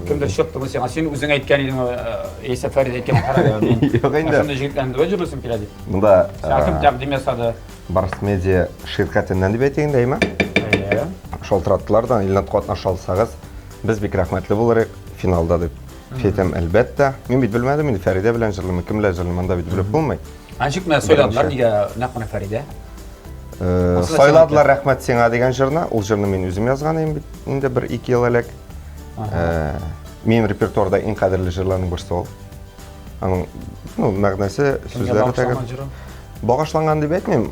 кемдер чыктымы сиңа? Син үзең әйткән идең, э, яисә Фәридә әйткән карады. Юк инде. Шундый җегет белән дуэт җырлыйсым килә дип. Монда Сиңа кем тәкъдим ясады? Барс Медиа ширкәтеннән дип әйтик инде, әйме? Әйе. Шалтыраттылар да, Илнат катнаша алсагыз, Без бик рәхмәтле булыр идек финалда дип. Әйтәм, әлбәттә. Мин бит белмәдем инде Фәридә белән җырлыймы, кем белән җырлыйм, анда бит белеп булмый. Ә ничек менә сайладылар, нигә нәкъ менә Фәридә? Э, сайладылар рәхмәт сиңа дигән җырны. Ул җырны мин үзем язган идем бит инде бер ике ел элек. Э, минем репертуарда иң кадерле җырларның берсе ул. Аның ну, мәгънәсе, сүзләре тәгел. Багышланган дип әйтмим,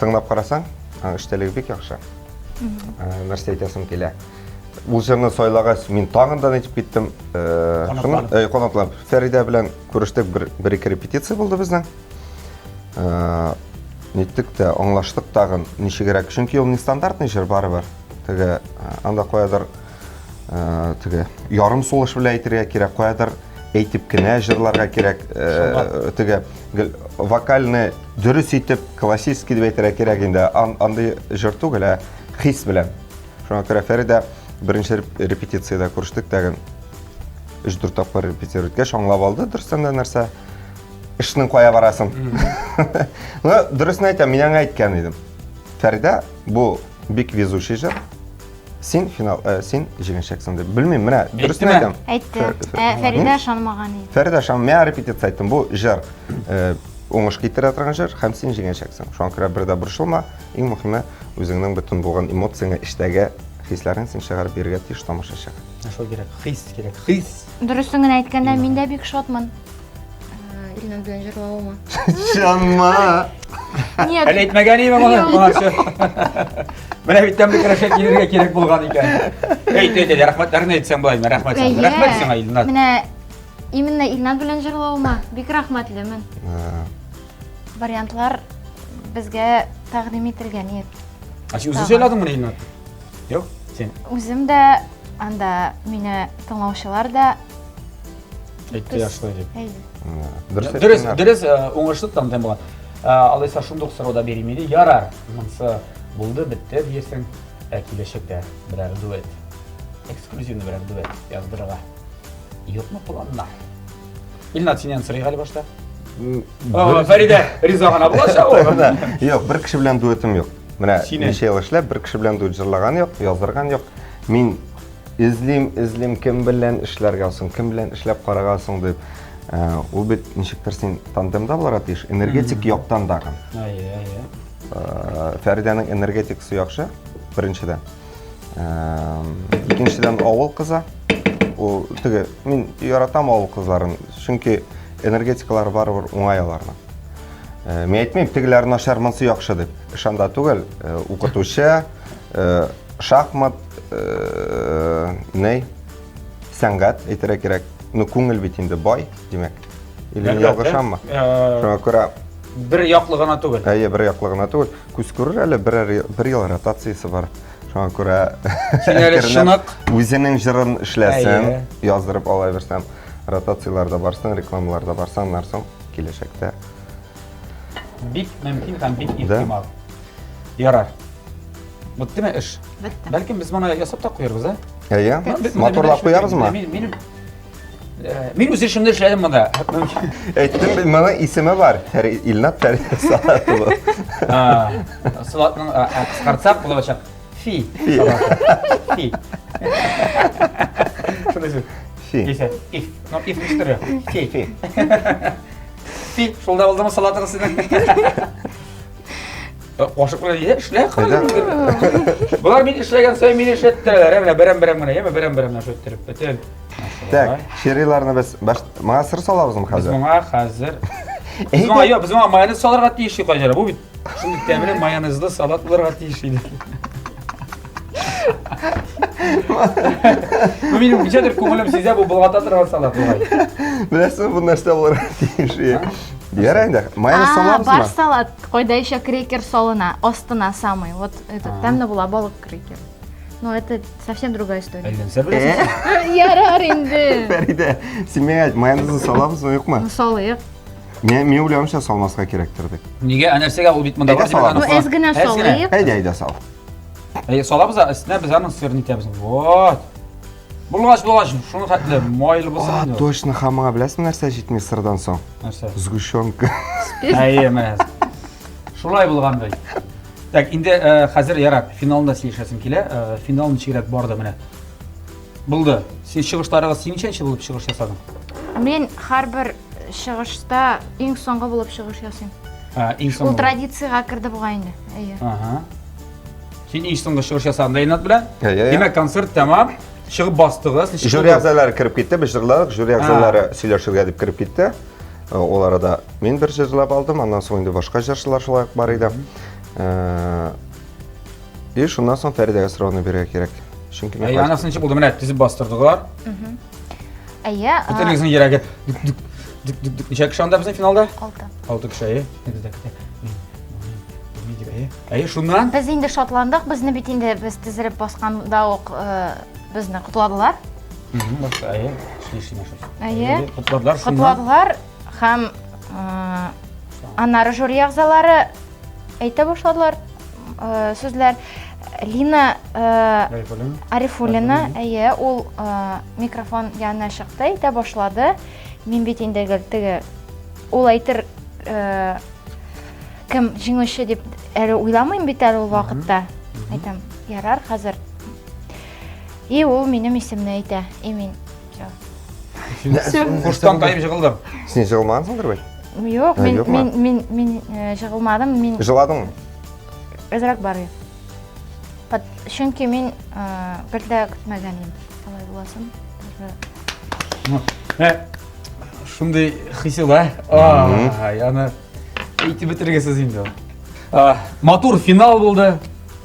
тыңлап карасаң, аның эчтәлеге бик яхшы. Э, нәрсә әйтәсем килә. Ул җырны сайлагач, мин тагын да нитеп киттем. Э, Канатланып. Э, канатланып. Фәридә белән күрештек, бер, бер ике репетиция булды безнең. Э, ниттек тә, аңлаштык тагын ничегрәк. Чөнки ул нестандартный җыр барыбер. Теге анда каядыр теге ярым сулыш белән әйтергә кирәк, каядыр әйтеп кенә җырларга кирәк. Теге вокальный дөрес итеп, классический дип әйтергә кирәк инде. Андый җыр түгел, ә хис белән. Шуңа күрә Фәридә беренче репетициядә күрештек тәген. 3-4 тапкыр репетировать иткәч, аңлап алды дөрестән дә нәрсә эшнең кая барасын. Ну, дөресен әйтәм, мин аңа әйткән идем. Фәридә, бу бик везучий җыр. Син финал, э, син җиңәчәксең дип. Белмим, менә дөресен әйтәм. Әйтте. Ә, Фәридә ышанмаган иде. Фәридә ышан, мин репетиция әйттем. Бу җыр э, уңыш китерә торган җыр һәм син җиңәчәксең. Шуңа күрә бер дә борчылма. Иң мөһиме, үзеңнең бөтен булган эмоцияңе, эчтәге хисләрең син чыгарып бирергә тиеш тамашачыга. Шул кирәк, хис кирәк, хис. Дөресен генә әйткәндә, мин дә бик шатмын. Илнар белән җырлавыма. Чынмы? Нет. Әле әйтмәгән идем моны моңарчы. Менә бит тәмле көрәшкә килергә кирәк булган икән. Әйт, әйт, әйт, рәхмәтләрне әйтсәң болай, рәхмәт сиңа. Рәхмәт сиңа, Илнар. Менә именно Илнар белән җырлавыма бик рәхмәтлемен. Вариантлар безгә тәкъдим ителгән иде. Ә син үзең сөйләдеңме, Илнар? Юк, син. Үзем дә анда мине тыңлаучылар да Әйтте яшьләй дип. Әйе. Дөрес, дөрес, дөрес, э, уңышлы тандем булган. Э, алайса шундук сорау да бирим иде. Ярар, монысы булды, бетте диерсең. Ә киләчәктә берәр дуэт, эксклюзивный берәр дуэт яздырырга юкмы планнар? Илнат, синнән сорыйк әле башта. Фәридә риза гына булачак ул. Юк, бер кеше белән дуэтым юк. Менә ничә ел эшләп, бер кеше белән дуэт җырлаган юк, яздырган юк. Мин эзлим, эзлим, кем белән эшләргә соң, кем белән эшләп карарга соң дип. Э, ул бит ничектер син тандемда булырга тиеш, энергетик яктан да. Әйе, әйе. Э, Фәридәнең энергетикасы яхшы, беренчедән. Э, икенчедән авыл кызы. Ул теге мин яратам авыл кызларын, чөнки энергетикалары барыбер уңай аларның. Мин әйтмим, тегеләр начар, монысы яхшы дип. Эш анда түгел, укытучы, шахмат, ней, сәнгать әйтергә кирәк. Ну, күңел бит инде бай, димәк. Или мин ялгышаммы? Шуңа күрә бер яклы гына түгел. Әйе, бер яклы гына түгел. Күз күрер әле, бер, бер ел ротациясе бар. Шуңа күрә Син әле чынык үзенең җырын эшләсен, яздырып ала бирсәм, ротацияләрдә барсаң, рекламаларда барсаң, аннан соң киләчәктә бик мөмкин һәм бик ихтимал. Ярар. Беттеме эш? Бетте. Бәлкем без моны ясап та куярбыз, ә? Әйе. Матурлап куярбызмы? Мин мин э, мин үз эшемне эшләдем монда. Әйттем, бит, моның исеме бар. Фәри Илнат Фәри салаты бу. Салатның кыскартсак булачак. Фи. Фи. Шундый сүз. Фи. Дисә, if. Ну, if ничектер. Фи. Фи. Фи. Шул да булдымы салатыгыз сезнең? Кашык белән әйдә, эшлә, Әйдә. Болар мин эшләгән саен мине эшләттерәләр, ә менә берәм-берәм генә, яме берәм-берәм генә шөттереп бөтен. Так, черриларны без баш моңа сыр салабызмы Без хәзер? моңа хәзер Без моңа, юк, без моңа майонез салырга тиеш идек Айҗара. Бу бит шундый тәмле майонезлы салат булырга тиеш иде. Бу минем ничәдер күңелем сизә, бу болгата торган салат бугай. Беләсеңме, бу нәрсә булырга тиеш? Ярар инде, майонез А, салабызмы? бар салат, кайда еще крекер салына, астына самый. Вот этот, тәмле була балык крекер. Но это совсем другая история. Әллә нәрсә беләсең син? Ярар инде. Фәридә, син миңа әйт, майонезны салабызмы, юкмы? Ну, салыйк. Мин мин уйлавымча салмаска кирәктер дип. Нигә? Ә нәрсәгә ул бит монда Әйдә бар, димәк, салабыз. аны Ну, әз генә Әз генә. салыйк. Әйдә, әйдә сал. Әйе, салабыз да, өстенә без аның сырын итәбез. Вот. Булгач, булгач, шуны хәтле майлы булсын А, инде. точно, һәм моңа беләсеңме нәрсә җитми сырдан соң? Нәрсә? Сгущенка. Әйе, менә. Шулай булган бит. Так, инде э, хәзер ярар, финалында сөйләшәсем килә. Э, финал ничегрәк барды менә? Булды. Син чыгышларыгыз син ничәнче булып чыгыш ясадың? Мин һәрбер чыгышта иң соңгы булып чыгыш ясыйм. Ә, иң соңгы. Ул традициягә керде бугай инде. Әйе. Ага. Син иң соңгы чыгыш ясадың да Ринат белән. Әйе, әйе. Димәк, концерт тәмам. Чыгып бастыгыз. Ничек Жюри булды? әгъзалары кереп китте, без җырладык, жюри әгъзалары сөйләшергә дип кереп китте. Э, ул арада мин бер җырлап алдым, аннан соң инде башка җырчылар шулай ук бар иде. Э, и шуннан соң Фәридәгә сорауны бирергә кирәк. Чөнки мин Әйе, анасы ничек булды? Менә тезеп бастырдылар. Әйе. Бөтенегезнең йөрәге дүк дүк дүк дүк дүк. Ничә кеше анда безнең финалда? Алты. Алты кеше, әйе. Бездә көтә. Әйе. Әйе, шуннан? Без инде шатландык, безне бит инде без тезелеп басканда ук э, безне котладылар. Әйе, Әйе. Котладылар шуннан. Котладылар һәм аннары жюри әгъзалары әйтә башладылар сүзләр. Лина Арифуллина, әйе, ул микрофон янына чыкты, әйтә башлады. Мин бит инде гел теге ул әйтер кем җиңүче дип әле уйламыйм бит әле ул вакытта. Әйтәм, ярар, хәзер И ул минем исемне әйтә. И мин всё. Хуштан таеп җыгылдым. Син җыгылмагансыңдыр бит? Юк, мин мин мин мин э, җыгылмадым, мин Җыладыңмы? Әзрәк бар Чөнки мин э, бер дә көтмәгән идем. Алай буласын. Ә, шундый хис ул, ә? Ай, аны әйтеп бетергесез инде. Матур финал булды.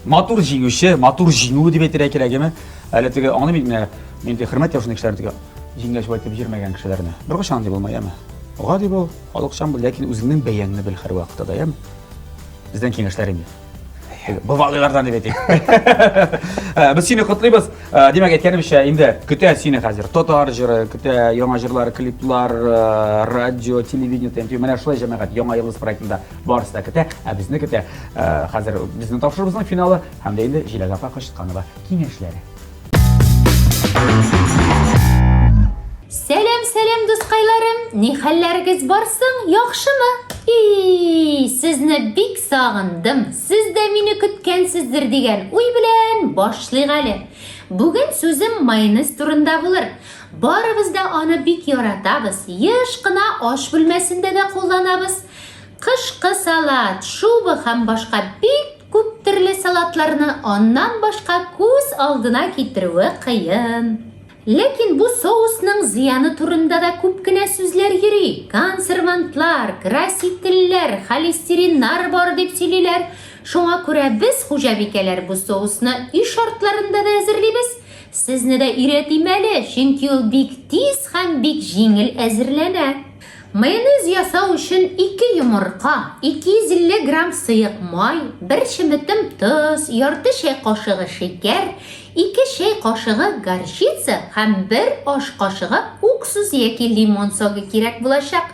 Матур җиңүче, матур җиңү дип әйтергә кирәк, әйеме? Әле теге аңлыйм бит менә, мин теге хөрмәт яшен кешеләрне теге җиңгәч шулай итеп җирмәгән кешеләрне. Беркайчан андый булмай, әйеме? Гади бул, халыкчан бул, ләкин үзеңнең бәяңне бел һәрвакытта да, әйеме? Бездән киңәшләр инде. Бывалыйлардан дип әйтик. Э, без сине котлыйбыз. Э, димәк, әйткәнемчә, инде көтә сине хәзер. Татар җыры, көтә яңа җырлар, клиплар, э, радио, телевидение, ТНТ. Менә шулай җәмәгать Яңа йолдыз проектында барысы да көтә, ә безне көтә. Э, хәзер безнең тапшыруыбызның финалы һәм дә инде Җиләк апа Кычытканова киңәшләре. Сәлам, сәлам, дускайларым! Ни хәлләрегез бар соң, яхшымы? И, сезне бик сагындым. Сез дә мине көткәнсездер дигән уй белән башлыйк әле. Бүген сүзем майонез турында булыр. Барыбыз да аны бик яратабыз, еш кына аш бүлмәсендә дә кулланабыз. Кышкы салат, шуба һәм башка бик күп төрле салатларны аннан башка күз алдына китерүе кыен. Ләкин бу соусның зыяны турында да күп кенә сүзләр йөри. Консервантлар, красительләр, холестериннар бар дип сөйлиләр. Шуңа күрә без, хуҗабикәләр, бу соусны өй шартларында да әзерлибез. Сезне дә өйрәтим әле, чөнки ул бик тиз һәм бик җиңел әзерләнә. Майонез ясау өчен ике йомырка, 250 грамм сыек май, бер чеметем тоз, ярты чәй кашыгы шикәр, ике чәй кашыгы горчица һәм бер аш кашыгы уксус яки лимон согы кирәк булачак.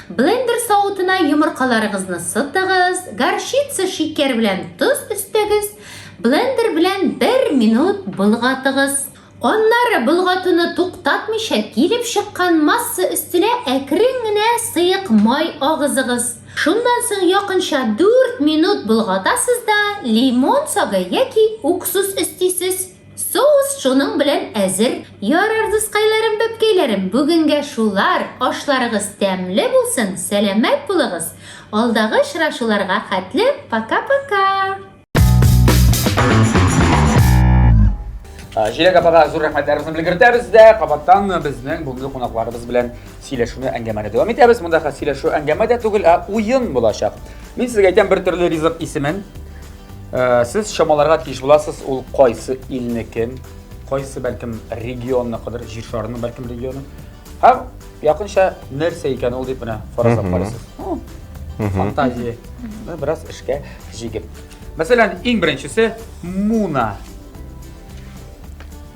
Блендер савытына йомыркаларыгызны сытыгыз, горчица, шикәр белән тоз өстәгез, блендер белән бер минут болгатыгыз. Аннары болгатуны туктатмыйча килеп чыккан масса өстенә әкрен генә сыек май агызыгыз. Шуннан соң якынча 4 минут болгатасыз да лимон согы яки уксус өстисез. Соус шуның белән әзер. Ярар, дускайларым, бәбкәйләрем, бүгенгә шулар. Ашларыгыз тәмле булсын, сәламәт булыгыз. Алдагы очрашуларга хәтле пока-пока! Җиләк апага зур рәхмәтләребезне белгертәбез дә, кабаттан безнең бүгенге кунакларыбыз белән сөйләшүне, әңгәмәне дәвам итәбез. Монда хәзер сөйләшү, әңгәмә дә түгел, ә уен булачак. Мин сезгә әйтәм бер төрле ризык исемен. Сез чамаларга тиеш буласыз, ул кайсы илнекен, кайсы бәлкем регионныкыдыр, җир шарының бәлкем регионы. Һәм якынча нәрсә икән ул дип менә фаразлап карыйсыз. Фантазия. Бераз эшкә җигеп. Мәсәлән, иң беренчесе Муна.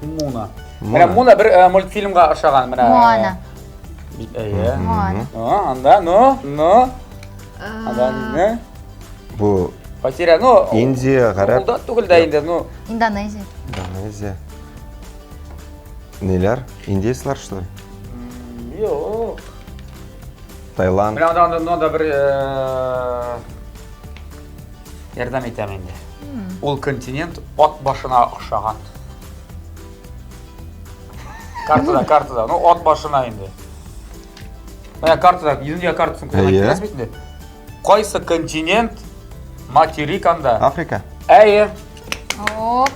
Муна. Менә Муна бер э, мультфильмга ошаган менә. Моана. Әйе. Моана. А, анда, ну, ну. Анда не? Бу Потеря, ну. Индия, гарәп. Ул да түгел дә инде, ну. Индонезия. Индонезия. Ниләр? Индейцлар, что ли? Юк. Таиланд. Менә анда, анда, анда бер э, Ярдәм итәм инде. Ул континент ат башына охшаган. Картада, картада. Ну, ат башына инде. Менә картада, дөнья картасын күргән киләсез бит инде. Кайсы континент материк анда? Африка. Әйе. Оп.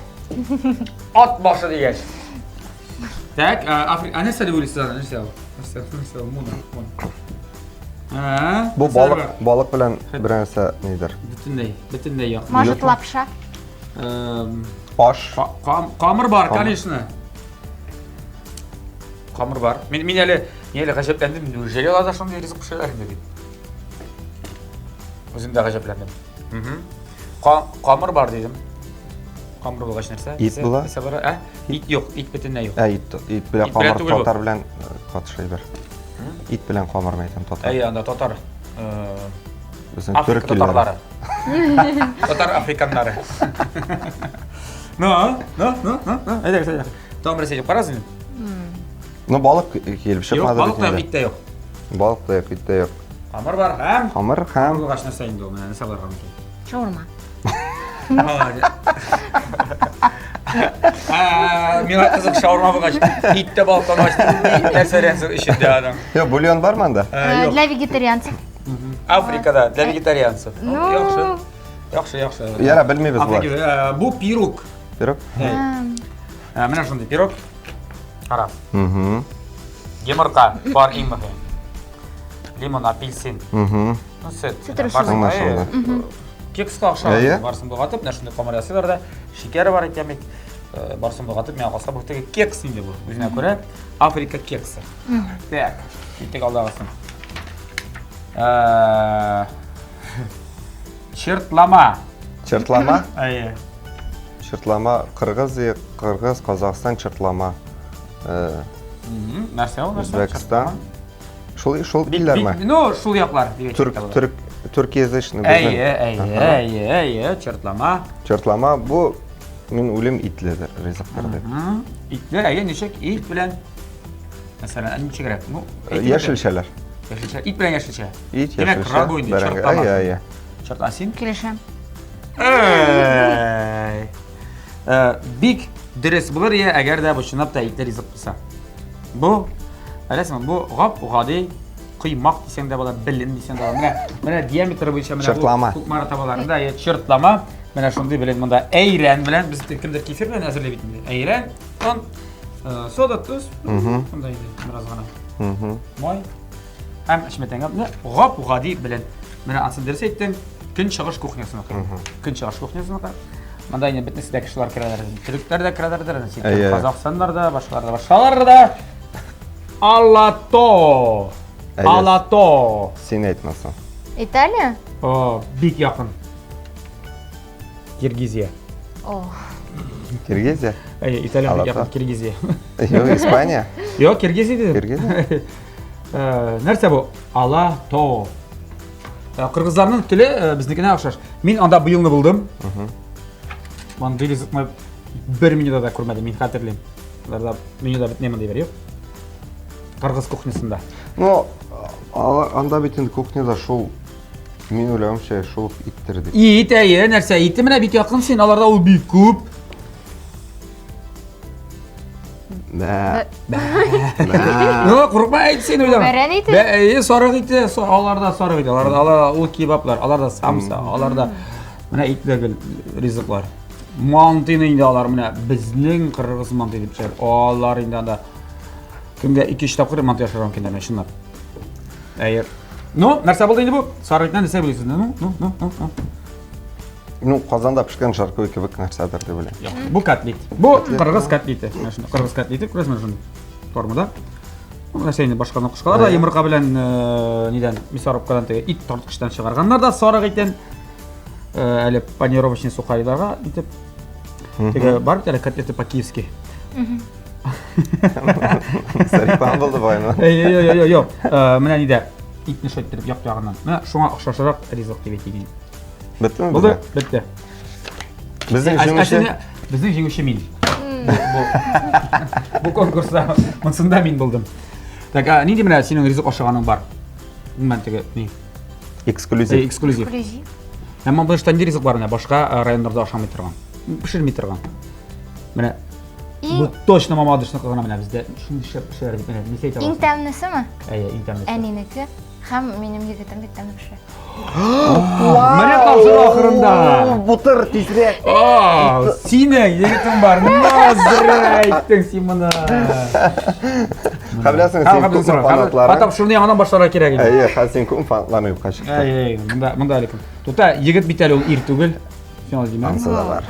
Ат башы дигәч. Так, Африка. А нәрсә дип уйлыйсыз аны? Нәрсә ул? Нәрсә, нәрсә ул? Муна, муна. Бу балык, балык белән бер нәрсә нидер. Бөтенләй, бөтенләй якын. Может, лапша? Аш. Камыр бар, конечно. Камыр бар. Мин мин әле, мин әле гаҗәпләндем. Неужели аларда шундый ризык пешерәләр инде дип. Үзем дә гаҗәпләндем. Камыр бар дидем. Камыр булгач нәрсә? Ит була? Нәрсә бар? Ә? Ит юк, ит бөтенләй юк. Ә, ит, ит белән камыр татар белән э, катыш әйбер. Ит белән камыр әйтәм татар. Әйе, анда татар. Безнең төрек татарлары. Татар африканнары. Ну, ну, ну, ну, ну, әйдәгез, әйдәгез. Тагын берсе әйтеп карагыз инде. Ну, балык килеп чыкмады. Юк, балык та юк, ит тә юк. Балык та юк, ит тә юк. Камыр бар һәм Камыр һәм булгач нәрсә инде ул, менә нәрсә булырга мөмкин? Шаурма. Миңа кызык шаурма булгач, ит тә балык та булгач, нәрсә рәнсез эчендә аның? Юк, бульон бармы анда? Для вегетарианцев. Африкада для вегетарианцев. Ну, яхшы. Яхшы, яхшы. Яра, белмибез болар. Бу пирог. Пирог? Менә шундый пирог. Кара. Угу. Йомырка бар иң мөһим. Лимон, апельсин. Угу. Ну, сөт. Цитрусовый. Аңлашылды. Кекска охшаган. Әйе. Барсын болгатып, менә шундый камыр ясыйлар да. Шикәре бар икән бит. Барсын болгатып, миңа калса бу теге кекс инде бу. Үзенә күрә Африка кексы. Так, киттек алдагысын. Чертлама. Чертлама? Әйе. Чертлама кыргыз, кыргыз, Казахстан чертлама. Нәрсә ул, нәрсә? Үзбәкстан. Шул шул илләрме? Ну, шул яклар дип Түрк түрк төркиязычный безнең. Әйе, әйе, әйе, әйе, чертлама. Чертлама бу мин үлем итледер ризыктыр дип. Итле, әйе, ничек ит белән мәсәлән, ничегрәк? Ну, яшелчәләр. Яшелчә, ит белән яшелчә. Ит, Димәк, яшелчә. рагу инде, чертлама. Әйе, әйе. Чертлама син? Килешәм. Әй. Бик дөрес булыр я, әгәр дә бу чынлап та итле ризык булса. Бу, беләсеңме, бу гап-гади коймак дисәң дә була, белен дисәң дә була. Менә, менә диаметры буенча менә Чертлама. бу Кукмара табаларында я чертлама. Менә шундый белен монда әйрән белән без кемдер кефир белән әзерли бит инде. Әйрән, он, сода, тоз, шундай инде бераз гына. Май. Һәм чеметәнгә менә гап-гади белен. Менә ансын дөрес әйттең, көнчыгыш кухнясыныкы. Көнчыгыш кухнясыныкы. Монда инде бөтенесе дә кешеләр керәләр. Төрекләр дә керәләр, Әйе. Казахстаннар да, башкалар да, башкалар да. Алато. Әйе. Алато. Син әйтмәсәң. Италия? О, бик якын. Киргизия. О. Киргизия? Әйе, Италия бик Алато. якын Киргизия. Юк, Испания. Юк, Киргизия дидем. Киргизия? Нәрсә бу? Алато. Кыргызларның теле безнекенә охшаш. Мин анда быелны булдым. Мондый ризыкны бер менюда да күрмәдем, мин хәтерлим. Аларда менюда бит мондый бер юк. Кыргыз кухнясында. Ну, анда бит инде кухняда шул мин уйлавымча шул иттер дип. Ит, әйе, нәрсә, ите менә бик якын син, аларда ул бик күп. Бә. Ну, курыкма, әйт син уйлама. Бәрән ите? Бә, әйе, сарык ите, аларда сарык ите, аларда, аларда ул кебаблар, аларда самса, аларда менә итле гел ризыклар. Мантыйны инде алар менә безнең кыргыз мантый дип пешерә. Алар инде анда көнгә 2-3 тапкыр мантый ашарга мөмкин менә чынлап. Әйе. Ну, нәрсә булды инде бу? Сарык итеннән нәрсә беләсез? Ну, ну, ну, ну, ну. Ну, казанда пешкән жаркое кебек нәрсәдер дип уйлыйм. Юк, бу котлет. Бу кыргыз котлеты. Менә шундый кыргыз котлеты, күрәсезме шуны? Формада. Ну, нәрсә инде башка кушкалар да йомырка белән э, нидән мясорубкадан теге ит тарткычтан чыгарганнар да сарык итен э, әле панировочный сухариларга итеп теге бар бит әле котлеты по-киевски. Реклама булды бугай. Эй, эй, эй, эй, эй, менә нидә итне шулай иттереп як ягыннан. Менә шуңа охшашрак ризык дип әйтик инде. Беттеме? Булды, бетте. Безнең җиңүче Безнең җиңүче мин. Бу конкурста монсында мин булдым. Так, а нинди менә синең ризык ашаганың бар? Гомумән теге ни? Эксклюзив. Эксклюзив. Эксклюзив. Һәм монда нинди ризык бар менә башка районнарда ашамый торган, пешерми торган. Менә бу точно Мамадышныкы гына менә бездә шундый шәп пешерә дип менә нәрсә әйтә Иң аласың? тәмлесеме? Әйе, иң тәмлесе. Әнинеке. Һәм минем егетем бик тәмле пешерә. Менә тапшыру ахырында. Бутыр тизрәк. Синең егетең бар. Назрә әйттең син моны. Һәм беләсең, син күпме фанатларың. Тапшыруны яңадан башларга кирәк иде. Әйе, хәзер син күпме фанатларың юкка чыкты. Әйе, монда монда әле кем. Тута, егет бит әле ул ир түгел. Син алай димә. Ансы да бар.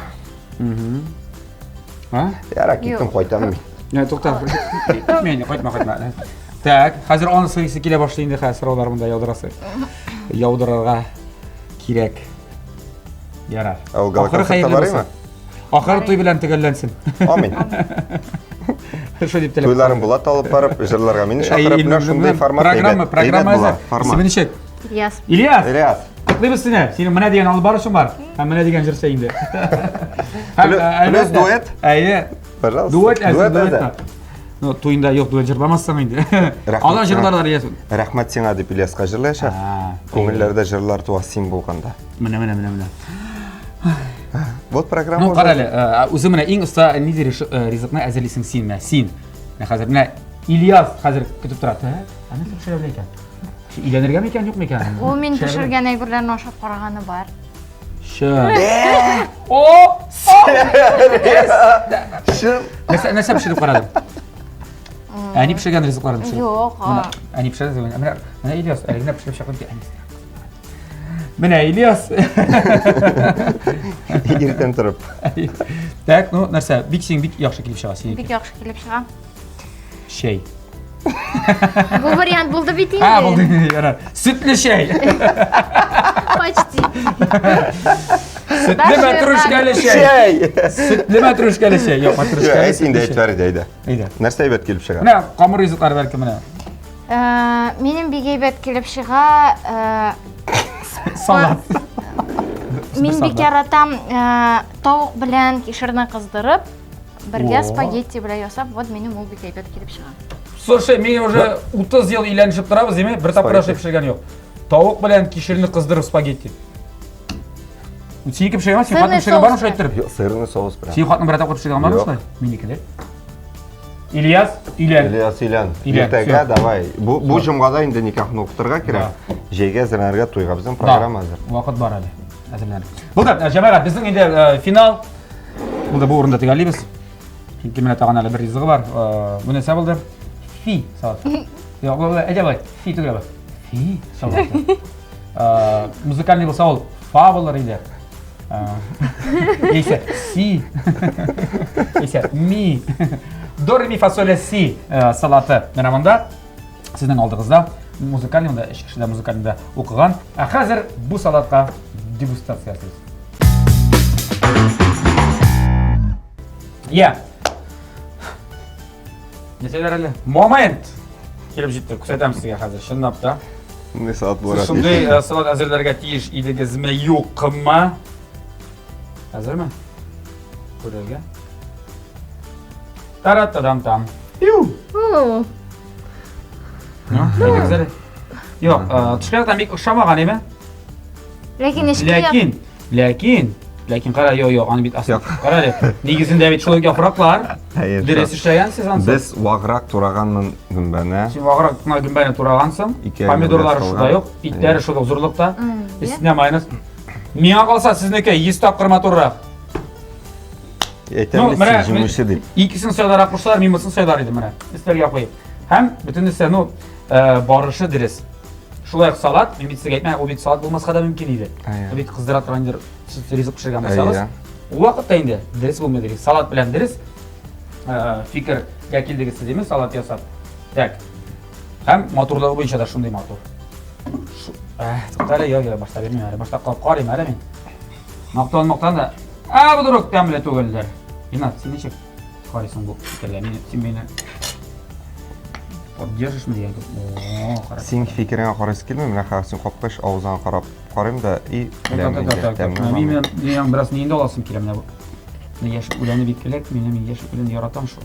А? Ярар, киттем, кайтам мин. Не, тукта. Китмә инде, кайтма, кайтма. Так, хәзер анысы исе килә башлый инде хәзер сораулар монда яудырасы. Яудырырга кирәк. Ярар. Ә ул Ахыры гала-концертта хәерле барыймы? булсын. Ахыры туй белән төгәлләнсен. Амин. Шул дип теләп. Туйларын Булат алып барып, җырларга мине чакырып, менә шундый формат Программа, әйбәт. программа Әйбәт була, әзер. формат. Исеме ничек? Ильяс. Ильяс. Ильяс. Котлыйбыз сине. Синең менә дигән алып барышың бар. Һәм менә дигән җырчы инде. Һәм, Плюс әлбәттә, дуэт. Әйе. Пожалуйста. Дуэт әзер, Дуэт дуэт әзер. та. Ну, туенда юк дуэт җырламассың инде. Рәхмәт Алар сиңа. җырларлар Ильяс. Рәхмәт сиңа дип Ильяска җырлаячак. А, Күңелләрдә җырлар туа син булганда. Менә, менә, менә, менә. Вот программа. Ну, кара әле, үзе менә иң оста нинди ризыкны әзерлисең син, менә син. Менә хәзер менә Ильяс хәзер көтеп тора. Так, ә нәрсә пешерә белә икән? Өйләнергә микән, юк микән? Ул мин пешергән әйберләрне ашап караганы бар. Чын. О! Чын. Нәрсә, нәрсә пешереп карадың? Әни пешергән ризыкларын пешереп. Юк. Әни пешерде. Менә, менә Ильяс, әле генә пешереп чыкты әнисе. Менә Ильяс. Иртән торып. Так, ну нәрсә, бик син бик яхшы килеп чыга синеке. Бик яхшы килеп чыга. Чәй. Бу вариант булды бит инде. А, булды инде, ярар. Сөтле чәй. Почти. Сөтле мәтрүшкәле чәй. Чәй. Сөтле мәтрүшкәле чәй. Юк, мәтрүшкәле. Әйт инде, әйт Фәрид, әйдә. Әйдә. Нәрсә әйбәт килеп чыга? Менә камыр ризыклары бәлки менә. Э, минем бик әйбәт килеп чыга. Э, Салат. Мин бик яратам э, тавык белән кишерне кыздырып, бергә спагетти белән ясап, вот минем ул бик әйбәт килеп чыга. Слушай, мин уже 30 ел өйләнешеп торабыз, димә, бер тапкыр ашап пешергән юк. Тавык белән кишерне кыздырып спагетти. Синеке пешергән, син хатын пешергән бармы шулай иттереп? Юк, сырный соус белән. Син хатын бер тапкыр пешергән бармы шулай? Минеке дә. Ильяс, өйлән. Ильяс, өйлән. Өйлән, Иртәгә всё. давай. Бу, бу җомгада инде никахны укытырга кирәк. Җәйгә әзерләнергә туйга безнең программа әзер. Вакыт бар әле. Әзерләнеп. Булды, э, җәмәгать, безнең инде э, финал. Булды, бу урында төгәллибез. Чөнки менә тагын әле бер ризыгы бар. Э, Бу нәрсә булды? Фи салаты. Юк, бу әйдә болай. Фи түгел бу. Фи салаты. Э, Музыкальный булса ул фа булыр иде. Яисә си. Яисә ми. До ре ми фа соль ля си э, салаты. Менә монда сезнең алдыгызда музыкальный монда өч кеше дә музыкальныйда укыган. Ә хәзер бу салатка дегустация ясыйбыз. Я. Нәрсәләр әле? Момент! Килеп җитте. Күрсәтәм сезгә хәзер, чынлап та. Шундый салат булыр. Сез шундый э, салат әзерләргә тиеш идегезме, юкмы? Әзерме? Күрергә. Тара-тадам-там. Ю! О, Ну, әйдәгез әле. Юк, э, тышкы яктан бик ошамаган, әйме? Ләкин эчке як Ләкин, ләкин, ләкин кара, юк, юк, аны бит асты. Юк. Кара әле, нигезендә бит шул ук яфраклар. Хәер, Дөрес эшләгәнсез ансы. Без ваграк тураганмын гөмбәне. Син ваграк кына гөмбәне турагансың. Ике Помидорлары гөмбә шулай ук, салган. итләре шул ук зурлыкта. М, Өстенә майонез. Миңа калса сезнеке 100 тапкыр матуррак. Әйтәм бит, син җиңүче дип. Икесен сайларак кушсалар, мин монысын сайлар идем менә. Өстәлгә куеп. Һәм бөтенесе, ну, э, барышы дөрес. Шулай ук салат, мин бит сезгә әйтмәм, ул бит салат булмаска да мөмкин иде. Ул бит кыздыра торган сез ризык пешергән булсагыз, ул вакытта инде дөрес булмый дөрес. Салат белән дөрес э, фикергә килдегез сез, димме, салат ясап. Так. Һәм матурлыгы буенча да шундый матур. Э, туктале, юк, юк, башта бирмим әле. Башта карыйм әле мин. Мактан, мактан да. Ә, вдруг тәмле түгелдер. Ринат, син ничек карыйсың бу фикергә? Мин, син мине поддержишь дигән кебек. О, кара. Син фикереңә карыйсы килми, менә хәзер син капкач авызыңа карап карыйм да и беләм инде. Мин мин бераз нинди аласым килә менә бу. Яшел үләне бик кирәк, мин мин яшел үләнне яратам шул.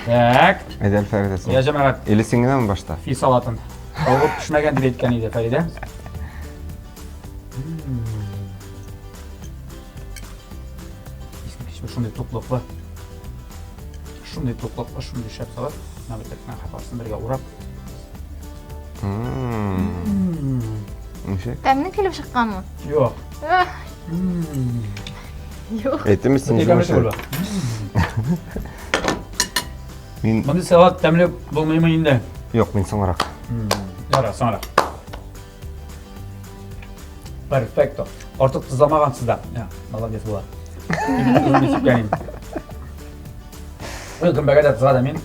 Так. Әйдә, Фәридә син. Я җәмәгать. Или син генәме башта? Фи салатын. Тавык пешмәгән дип әйткән иде Фәридә. Искиткеч шундый туклыклы. Шундый туклыклы, шундый шәп салат. Менә бит менә барысын бергә урап. Ничек? Тәмле килеп чыкканмы? Юк. Юк. Әйтәм син җиңүче. Мин Мондый салат тәмле булмыймы инде? Юк, мин соңрак. Ярар, соңрак. Перфекто. Артык тозламагансыз да. Молодец була. Ой, гөмбәгә дә тозга да мин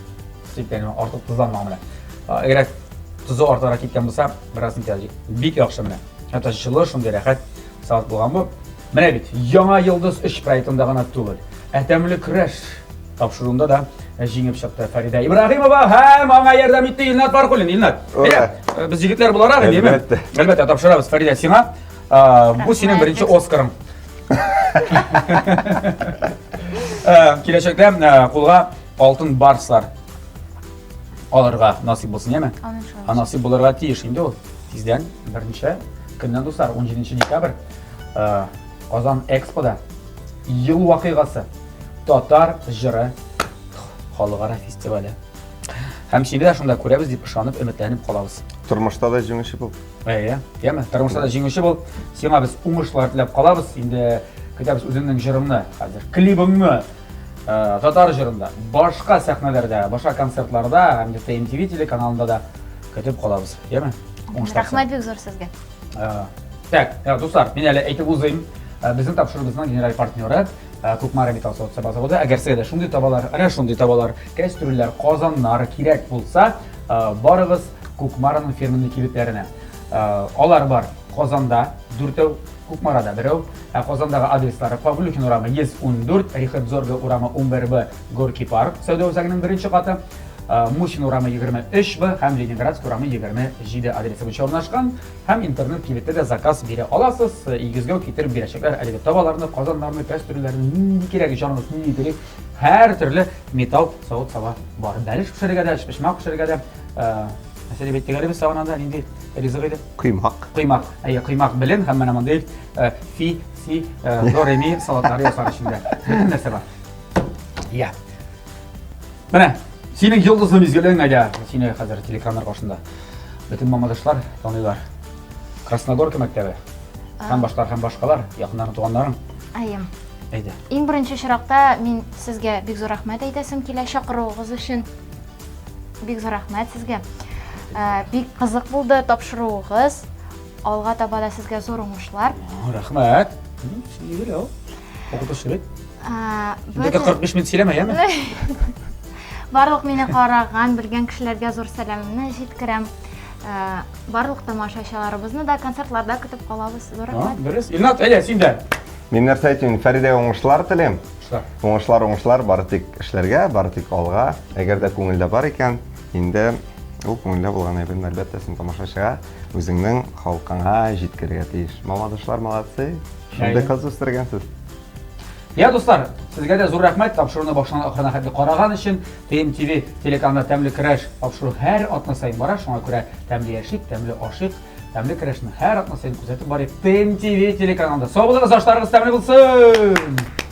сипкәнем, артык тозламаган менә. Әгәр тозы артыграк киткән булса, бераз нитә. Бик яхшы менә. Хәтта җылы, шундый рәхәт салат булган бу. Менә бит, Яңа йолдыз 3 проектында гына түгел, ә тәмле көрәш тапшыруында да җиңеп чыкты Фәридә Ибраһимова һәм аңа ярдәм итте Илнат Фархуллин. Илнат, әйдә, э, без егетләр буларак инде, Әлбәттә. Әлбәттә, тапшырабыз Фәридә сиңа. Э, бу синең беренче Оскарың. Э, киләчәктә кулга алтын барслар алырга насыйп булсын, яме? Ә насыйп булырга тиеш инде ул. Тиздән берничә көннән дуслар, 17 декабрь Казан Экспода ел вакыйгасы Татар җыры халыкара фестивале. Һәм сине дә шунда күрәбез дип ышанып, өметләнеп калабыз. Тормышта да җиңүче бул. Әйе, яме, тормышта да җиңүче бул. Сиңа без уңышлар теләп калабыз. Инде көтәбез үзеңнең җырыңны хәзер, клибыңны э, татар җырында, башка сәхнәләрдә, башка концертларда һәм дә TMTV телеканалында да көтеп калабыз. Яме? Уңышлар. Рәхмәт бик зур сезгә. Э, так, э, дуслар, мин әле әйтеп узыйм. Безнең тапшыруыбызның генераль партнеры Кукмара металл савыт-саба заводы. Әгәр сезгә дә шундый табалар, әнә шундый табалар, кәстрүлләр, казаннар кирәк булса, барыгыз Кукмараның фирменный кибетләренә. Алар бар Казанда дүртәү, Кукмарада берәү. Ә Казандагы адреслары Павлюхин урамы 114, Рихард Зорге урамы 11Б, Горький парк сәүдә үзәгенең беренче каты. Мусин урамы 23Б һәм Ленинградский урамы 27 адресы буенча урнашкан. Һәм интернет кибеттә дә заказ бирә аласыз. Өегезгә үк китереп бирәчәкләр әлеге табаларны, казаннарны, кәстрүлләрне, нинди кирәк, җаныгыз нинди тели. Һәр төрле металл савыт-саба бар. Бәлеш пешерергә дә, өчпочмак пешерергә дә. Нәрсә дип әйттек әле без тагын анда, нинди ризык иде? Коймак. Коймак. Әйе, коймак белен һәм менә мондый фи, си, до, ре, ми салатлары ясар өчен дә. Бөтен нәрсә бар. Я. Менә, синең йолдызлы мизгелең, әйдә, сине хәзер телекраннар каршында бөтен мамадышлар таныйлар. Красногорка мәктәбе. Һәм башлар, һәм башкалар, якыннарың, туганнарың. Әйе. Әйдә. Иң беренче чиракта мин сезгә бик зур рәхмәт әйтәсем килә чакыруыгыз өчен. Бик зур рәхмәт сезгә. Э, бик кызык булды тапшыруыгыз. Алга таба да сезгә зур уңышлар. Рәхмәт. Сөйлә. Укытучы бит. Бөтен 45 минут сөйләмә, яме? Барлык мине караган, белгән кешеләргә зур сәламемне җиткерәм. Барлык тамашачыларыбызны да концертларда көтеп калабыз. Зур рәхмәт. Дөрес. Илнат, әйдә, син дә. Мин нәрсә әйтим, Фәридәгә уңышлар телим. Уңышлар, уңышлар, бары тик эшләргә, бары тик алга. Әгәр дә күңелдә бар икән, инде ул күңелдә булган әйберне әлбәттә син тамашачыга, үзеңнең халкыңа җиткерергә тиеш. Мамадышлар молодцы. Шундый кыз үстергәнсез. Я, дуслар, сезгә дә зур рәхмәт тапшыруны башыннан ахырына хәтле караган өчен. ТМТВ телеканалында тәмле көрәш тапшыру һәр атна саен бара, шуңа күрә тәмле яшик, тәмле ашыйк, тәмле көрәшне һәр атна саен күзәтеп барыйк. ТМТВ телеканалында. Сау булыгыз, ашларыгыз тәмле булсын!